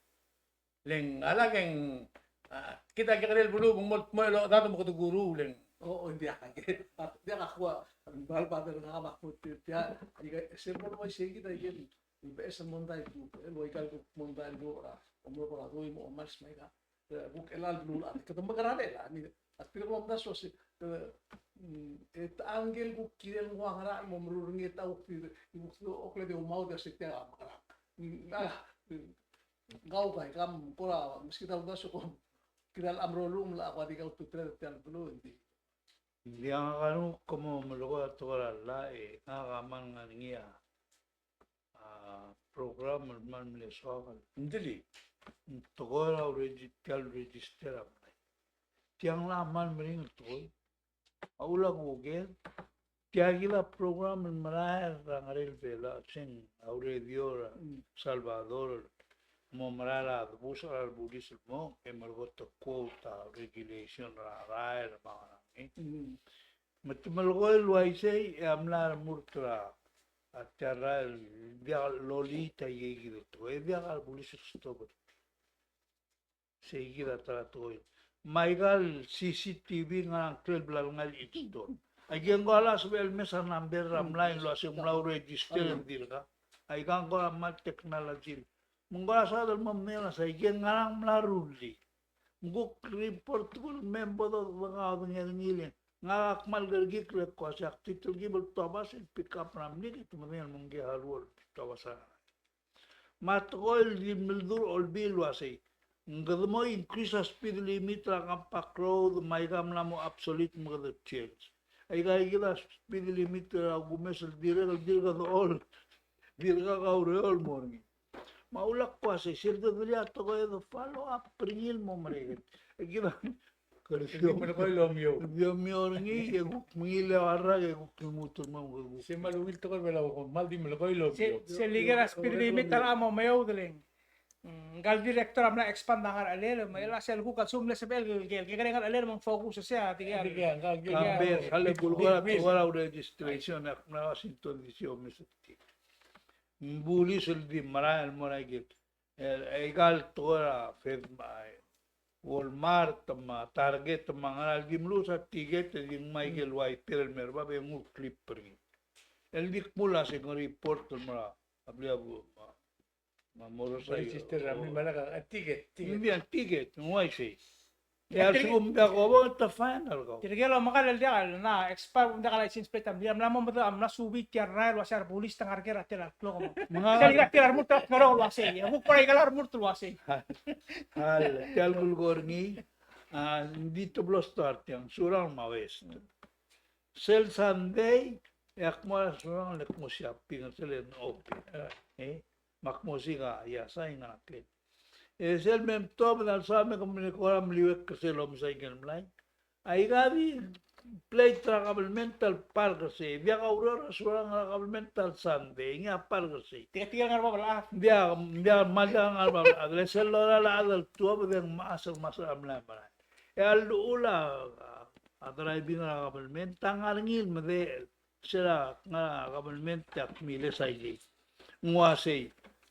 Le ng a lak e ng, a, kid a kekerei el beluu, me ng mo, mo el ochedad me kede kuruul e ng. O, o, ng diak, a, ng diak a kua, ng bal bader ngak me a kmo tia, ika, e sel bo el uaisei kid a ikel, ng beches el mondai el kuk, el ua ika el kuk mondai el kuk, a, omlo kora dui mo omals me aika. E, kuk chelecha el beluulechad, kede mekerang el, a, ni, a tirke el omdasu el uase, e, mm, e te ngike el kuk kirel nguu a ngerachel el mo meruul er ngii e te kuk di, kuk di okled e oumaod e se tia a mekerang. Mm, a, mm, Kau bai kam kora meskid a uldasu kom kid a locha merolung me a kua di kau tuterir tia el beluu, ng di. Ng di ngak a lsekum kom melekoi a tekoi er a llach e ngak a kmal ngar er ngii a, a, program el kmal mle soak el. Ng di le. Ng tekoi er a uregi-, tia el register a mlai. Tiang a kmal meringel el tekoi. A uchul a kuk er, tia kid a program el merael er a ngerel Belau, se ng a ureor er a Salvador, mo merael a debus er a rebulis el mo, e merekong te quote a regulation er a rael me a ngerang, e. Me te melekoi el uaisei, e a mla remurt er a, a tia el rael, diak loliit a ikei kid el tekoi, e diak a rebulis el stop er tir. Sei kid a ta er a tekoi. Me aika el C C T V a ngerang, ngklel bla lengai el chitsdon. Aike ng kora sebechel el mes a number er a mlai el uase ng mla register el dirkak. Aika ng kora kmal technology. Me ng kora saod el mo medengei el uase aike ng ngerang mla rullii. Me kuk report kuk el mei me bo dodengei er ngii le ngak a kmal kerekikl el kmo uase ak di telkib el tuobas el pick up er a mlik e te medengei el mo ngike el ruul el tuobas a Me a tekoi el di mledu er a Olbiil el uasei, ng kede mo increase a speed limit er a compact road me aika a mla mo obsolete me kede change. Aika kid a speed limit er a kumes el dirrek el dirk dechor, dirkak a ureor el mo er ngii. Me a ulak uasei, sel dedelii a tekoi e de follow up er ngii el mo merek. Kid a Kede di melekoi el omiou. Di omiou er ngii, e kuk mengiil a rak, e kuk lmuut el mo, e kuk. Se mal ungil tekoi er a Belau, mal di melekoi el omiou. Se, sel ikel speed limit a mo meoud el ng. Mm, ngka el director a mla expand a ngerchelel, me a sel kuk a lsekum le sebechel el, el, el, el ngerchelel me ng focus er sei, a, tia. Tia, tia, tia. Sel kulekoi a, kulekoi a registration, a mla Washington D C omes er tir. Ng bulis el di merael el mo er a ikel. E, e aika el tekoi er a Fed me a Walmart me a Target me a ngerang el di meluches a ticket e di ngmai ikel wiper el me er bab e nguu el clip er ngii. El di kmo a se ng report el mo er a blil a bu-, me a, me a motorcycle. Register er a mle, me a lak a ticket, ticket. Ng di a ticket, ng uaisei. E a lsekum ng diak kobong e te fine er kau. Tirke el omekall el diak el, na, expire, ng diak a license plate a mlil, a mla mo medengei, a mla subii tia el rael el uasei a rebulis te ngar er ker er a tela el klok. Me ng, tia el, tia el remurt a ngerang el uasei. E kuk kora ikel remurt el uasei. Tia el kulekoi er ngii, a, ng di teblo el store tiang, Surangel me a West. Sel Sunday, e ak mo er a Surangel el kmo shopping er sel open. E? Me ak mo siik a, ia, sain a klem. E sel me mtobed a lsaod me ke mle kora meliuekl er sel omesai ikel mlai. Aika di plate er a kabelment el park er sei. Diak a ureor er a Surangel er a kabelment el Sunday, ngii a park er sei. Tirke, tirke el ngar er a bab el chad. Diak, diak, me diak ngar er a bab el chad. Le sel lorael a chad el tuobed e ng mechas el ngmasech er a mlai a merael. E a llechul a, a driving er a kabelment a ngar er ngii el medechel. Sera ngar er a kabelment e ak miles a ikei. Ng uasei,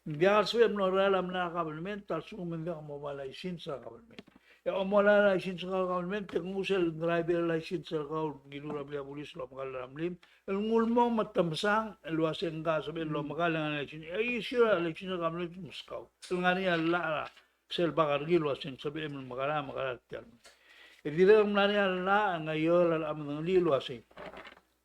ng diak el sebechem el lorael a mla er a kabelment a lsekum ng diak moba license er a kabelment. E a moba license er a kabelment e ke nguu sel driver license er kau el ngiluu er a blil a bulis el omekall er a mlim el nguu el mong me te mesang el uasei ngka a sebechel el omekall e ngar er ngii a license. E issue a license er a kabelment el meskau el ngar er ngii a llach er a sel bak er ngii el uasei ng sebechem el mekerang, mekerang er tia el. E dirrek el mla er ngii a llach, e ng aiol a medengelii el uasei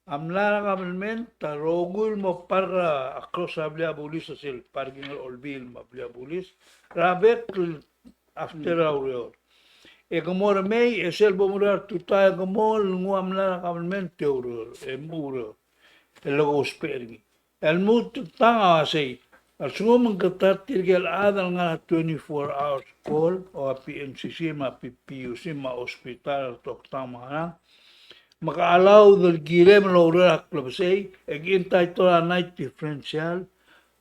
a mla er a kabelment a rokui el mo park er a across a blil a bulis, sel parking er a Olbiil me a blil a bulis er a bek el after a ureor. E ke mo remei, e sel bo mruul a tutau e ke mo el nguu a mla er a kabelment e oureor, e mo oureor. E le kousbech er ngii. El lmuut el tang a uasei, a lsekum ng kede ta er tirke el chad el ngar er a twenty-four hours call, a P M C C me a P P U C me a hospital, toktang me a ngerang, me ke allowed el kirem el oureor er a klebesei, e ke entitled er a night differential,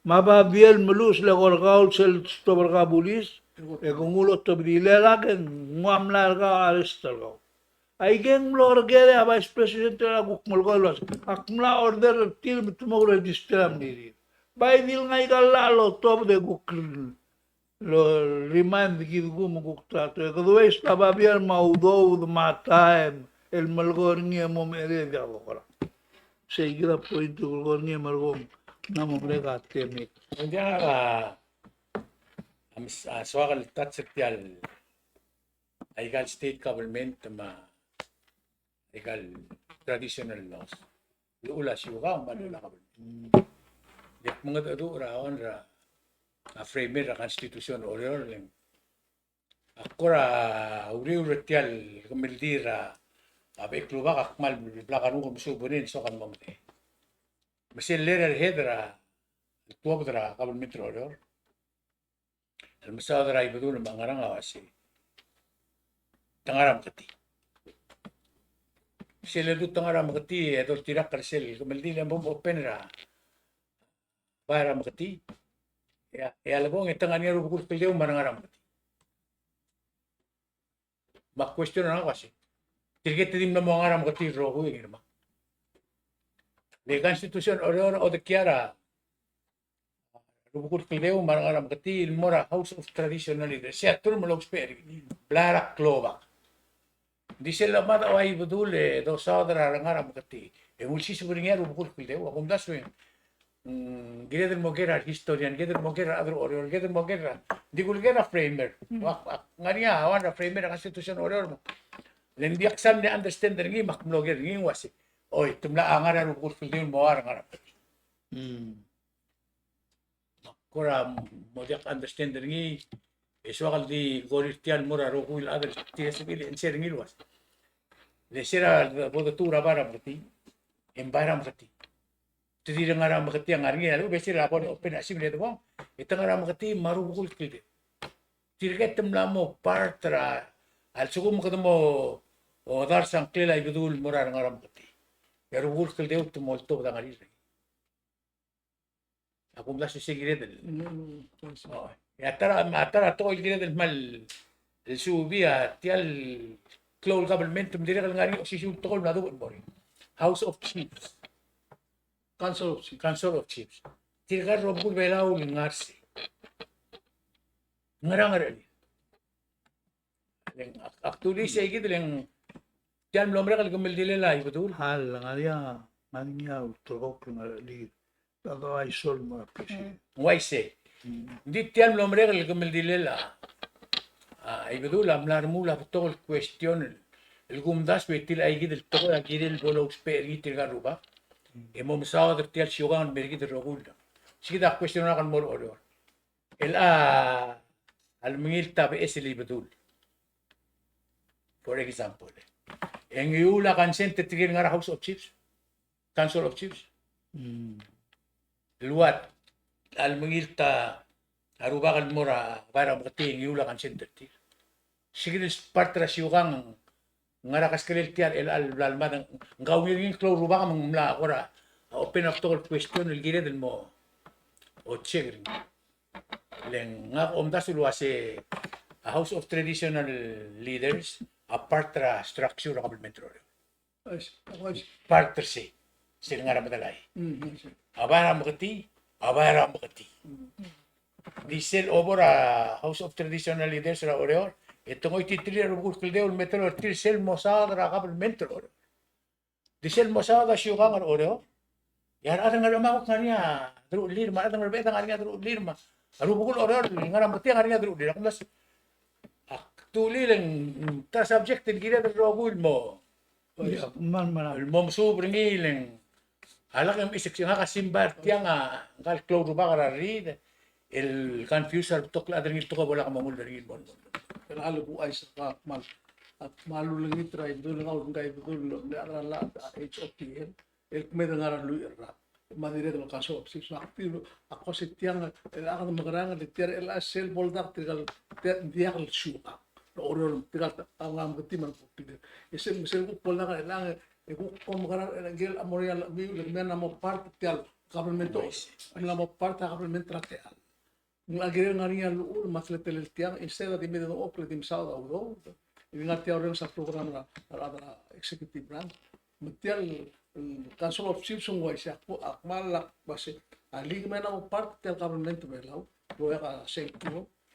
me a babier el meluches el eko er kau el sel stop er kau a bulis, e ke nguu el otobedii, le lak e ng nguu a mla er kau, arrest er kau. Aike ng mlo er ker e a Vice President a kuk melekoi el uasei, ak mla order er tir me te mo register a mlirir. Bai di el ngai aika el llach el otobed e kuk lo remind kid kuk me kuk trato. E kede uaisei a babier me a udoud me a taem el melekoi er ngii e mo mechedii a diak dokerang. Sei kid a point el melekoi er ngii e merekong. Ng mo merek a temel. Ng diak a, a soak el touch er tia el aika el state government me a aika el traditional laws. Llechul a siukang me a llechul a government. Ng di ak mengedecheduch er a one er a framer er a Constitution er Oreor, le ng ak kora uriul er tia el kemeldiil er a bek el rubak, ak kmal blak a renguk el mesuub er ngii e soak el mo medengei. Me sel letterhead er a tuobed er a government er Oreor el mesaod er a Ibedul me a ngerang a uasei, te ngar er a Meketii. Sel ledu te ngar er a Meketii e doltirakl er sel kemeldiil e bo mopen er a bai er a Meketii. E a, e a lebong e te ngar er ngii a rubekul kldeu me a rengar er a Meketii. Me a question er ngak a uasei, tirke te di mla mo ngar er a Meketii el rokui e ngii me a, le Constitution er Oreor a odekiar a rubekul kldeu me a rengar er a Meketii el mo er a House of Traditional Leaders. Sei a term el ousbech er ngii, bla er a klobak. Ng di sel lemad a ua Ibedul e dosaod er a rengar er a Meketii e ng ulsiseb er ngii a rubekul kldeu. A kumdasu e ng, mm, kired el mo ker a rehistorian, kired el mo ker a rechad er Oreor, kired el mo ker a, ng di kuleker a framer. Mm. Ak, ak ngar er ngii a one er a framer er a Constitution er Oreor me, le ng diak sel mle understand er ngii me ak mlo ker er ngii e ng uasei, oi, te mla ngar er a rubekul kldeu el mo er a rengar er a Meketii. Mm. Kora mo diak understand er ngii, e soak el di korir tia el mo er a rokui el chad el tia sebechir el answer er ngii el uasei, le sel bo detuu er a bai er a Meketii, e ng bai er a Meketii. Te di ngar er a Meketii a ngar er ngii a lechub e sel bo open a simbel e debong, e te ngar er a Meketii me a rubekul kldeu. Tirke te mla mo part er a, a lsekum kede mo odars a ngklel a Ibedul el mo er a rengar er a Meketii, e a rubekul kldeu te mo oltobed a ngar er ngii. A kumdasu sei kired el. Mm, mm, mm. O, e a ta er a, a ta er a tekoi el kired el kmal suubii a tia el klou el government me dirrek el ngar er ngii a osisiu el tekoi el mla duubech el mo er ngii. House of Chiefs. Council of Chiefs. Council of Chiefs. Tirka el rubekul Belau el ngar sei. Ngerang er a Le ng ak, ak dulii sei kid le ng tia el mlo merek el kemeldiilel a Ibedul. A le ngar er ngii a, ngar er ngii a ulterekokl el ngar er ngii. A doaisei el mo er a president. Ng uaisei. Mm. Ng di tia el mlo merek el kemeldiilel a, a Ibedul a mla remuul a betok el question el, el kumdasu e tia el kid el tekoi a kirel bo lousbech er ngii tirka el rubak. Mm. E mo mesaod er tia el siukang el mer kid el rokui. Sei kid a question er ngak el mo er a Oreor. El a, a lemengilt a beches el Ibedul, for example, e ng ngiul a consent er tirke el ngar er a House of Chiefs, Council of Chiefs. Mm. El ua a lemengilt a rubak el mo er a bai er a Meketii e ng ngiul a consent er tir. Sei kid el part er a siukang ngar er a keskelel tia el, el bla lemad, ng kaungil ngii el klou el rubak me ng mla kora open a betok el question el kired el mo check er ngii. Le ngak a omdasu el uase a House of Traditional Leaders a part er a structure er a government er a Oreor. Part er sei, sel ngar er a medal a I. Mm, yes, sir. A bai er a Meketii, a bai er a Meketii. Mm. Di sel obo er a House of Traditional Leaders er a Oreor, e te ngoititerir a rubekul kldeu el me teloi er tir sel mosaod er a government er a Oreor. Di sel mosaod a siukang er a Oreor, e a rechad er a Ngerchelong a kuk ngar er ngii a deruchellir, me a rechad er a Ngerbeched a ngar er ngii a deruchellir, me a rubekul Oreor el ngar er a Meketii a ngar er ngii a deruchellir. Ak dulii le ng ta subject el kired el rokui el mo, el mo mesuub er ngii le ng a lak e ng isek ngak a simbai er tiang a ngka el klou el rubak er a rriid el confuse a rebetok el chad er ngii el tekoi bo lak mongull er ngii el mo. El a lebo uaisei, ak kmal, ak kmal ulengit er a Ibedul, ngak a ulengit er a Ibedul el mle chad er a llach a H O P L el kmeed el ngar er a lluich el rak. Me a dirrek el Council of Chiefs, me ak di, ak kmo se tiang el chad el mekerang, le tia er a chelecha sel bo ldak tirka el, tia, diak el siukang. Lo Oreor tirka el, a ngar er a Meketii me a rubekul kldeu. E sel, sel kuk bo ldak er chelechang, e kuk ko mekerang er a ngike el mo er ngii a lechemiu, le kemiu a mla mo part er tia el government, a mla mo part er a government er a techall. Ng kirel ngar er ngii a llechul me a teletelel tiang, instead a di me dengchokl e di mesaod a udoud. E di ngar tia el orrenges a program er a, er a, er a executive branch. Me tia el, el Council of Chiefs ng uaisei, ak, ak kmal lak uase a lak me ng mo part er tia el government er a Belau, el okiu a sengkio,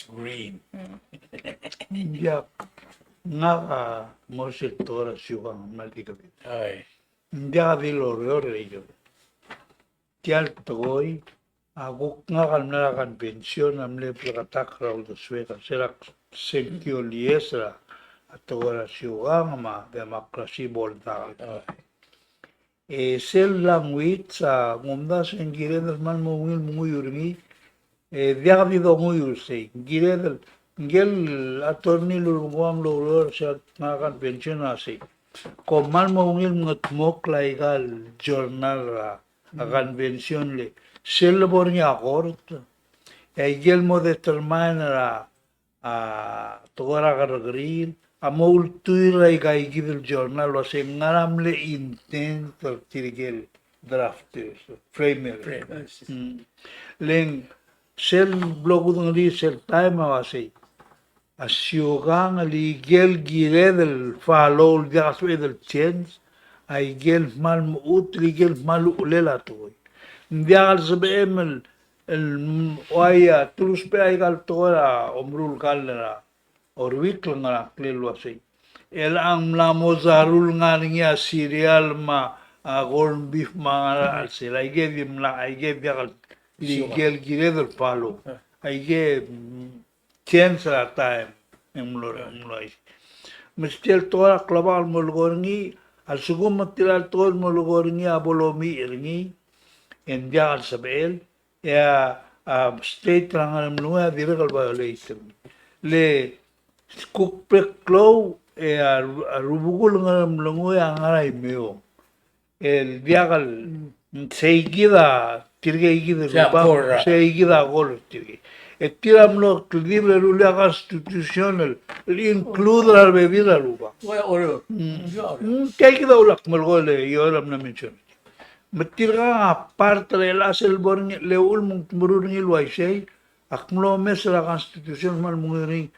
It's green. Mm. Ng diak, ngak a mo er sel tekoi er a siukang, me a di kebet. Ai. Ng diak di loreor er a ikebet. Tia el tekoi, a kuk ngak a mla er a convention a mle bleketakl er a uldesuek a sel sengkio el ies er a tekoi er a siukang me a democracy bo ldak. E sel language a ng kumdasu e ng kired el kmal mo ungil menguiu er ngii, e diak di donguiu er sei. Ng kired el, ngike el attorney el ulekoi a mlo oureor er sel ngar er a convention a sei. Kom kmal mo ungil mengetmokl aika el journal er a, a convention le sel lebo er ngii a court, e aike el mo determine er a, a tekoi er a kerrekeriil a mo ultuil er aika ikid el journal el uasei ngera a mle intent er tirke el drafters, framers. Framers. Mm. Le ng sel blo kudengelii sel taem a uasei a siukang el ikel kired el follow el diak a sebeched el change, a ikel kmal mechut el ikel kmal uchelel a tekoi. Ng diak el sebechem el, el, mm, uai a, te lousbech aika el tekoi er a omeruul kall er a Oruikl el ngar er a ngklel el uasei, chelechang ng mla mo saru el ngar er ngii a cereal me a, a, corn beef me a ngar er a chelsel. Aike dimlak, aike diak el, ikel kired el follow. Aike, mm, change er a taem e ng mlo, mlo uaisei. Me sel tekoi er a klobak el mo lekoi er ngii, a lsekum me tirka el tekoi el mo lekoi er ngii a bo lomiich er ngii, e ng diak el sebechel, e a, a state er a Ngeremlengui a dirrek el violate er ngii. Le kuk bek el klou, e a, a rubekul Ngeremlengui a ngar er a Imeong. El diak el, mm, sei kid a, tirkei kid el rubak, sei kid a kol er tirkei. E tir a mlo kldibel el rullii a constitution el, el include er a rebebil er a rubak. Mm. Mm, tia kid a ulak melekoi el, e, io er a mla mention. Me tirka a part er a chelecha sel bo er ngii, le uchul me ng meruul er ngii el uaisei, ak mlo omes er a constitution me a lmungil er ngii,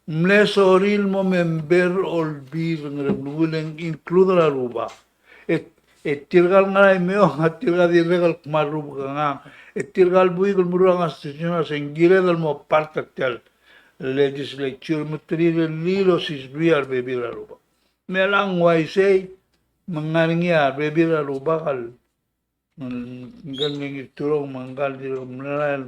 mle sorir el mo member Olbiil er a Ngeremlengui el include er a rubak. E, e tirka el ngar er a Imeong a tirka a dirrek el kmal rubekuk a ngang. E tirka el buik el meruul a constitution a se ng kired el mo part er tia el legislature me te rirellii el osisbii a rebebil er a rubak. Me a lak ng uaisei, me ng ngar er ngii a rebebil er a rubak el, ngike el Ngirturong me ngika el dirrek el mlai el,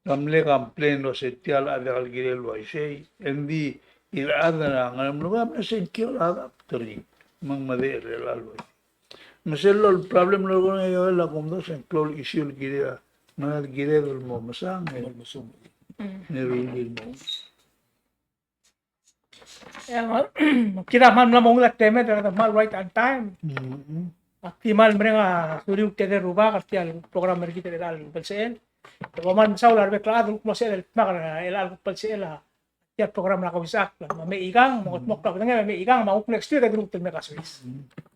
a mle complain el uase tia el chad a diak el kirel el uaisei, e ng di, e a chad er a Ngeremlengui a mle sengkio el chad a kteri, me ng medechel el uaisei. Me sel lolem el problem el lolekoi er ngii a ioel a kumdasu e ng klou el issue el kired, me ng kired el mo mesang, e, mm, e rullii el mo. E, kid a kmal mla mo ungil a temed, e kede kmal right on time. Mm-hmm. Ak di kmal mereng a suriul el tedei el rubak er tia el program er kid er chelecha el belsechel. E bo kmal mesaul a rebek el chad el kuk mlo sebechel el dmak er chelecha el belsechel a tia el program er a Kausisechakl. Me mei ikang, me kuk mo bedengem, me mei ikang, me a kuk next week e dirrek el mle kasois. Mm-hmm.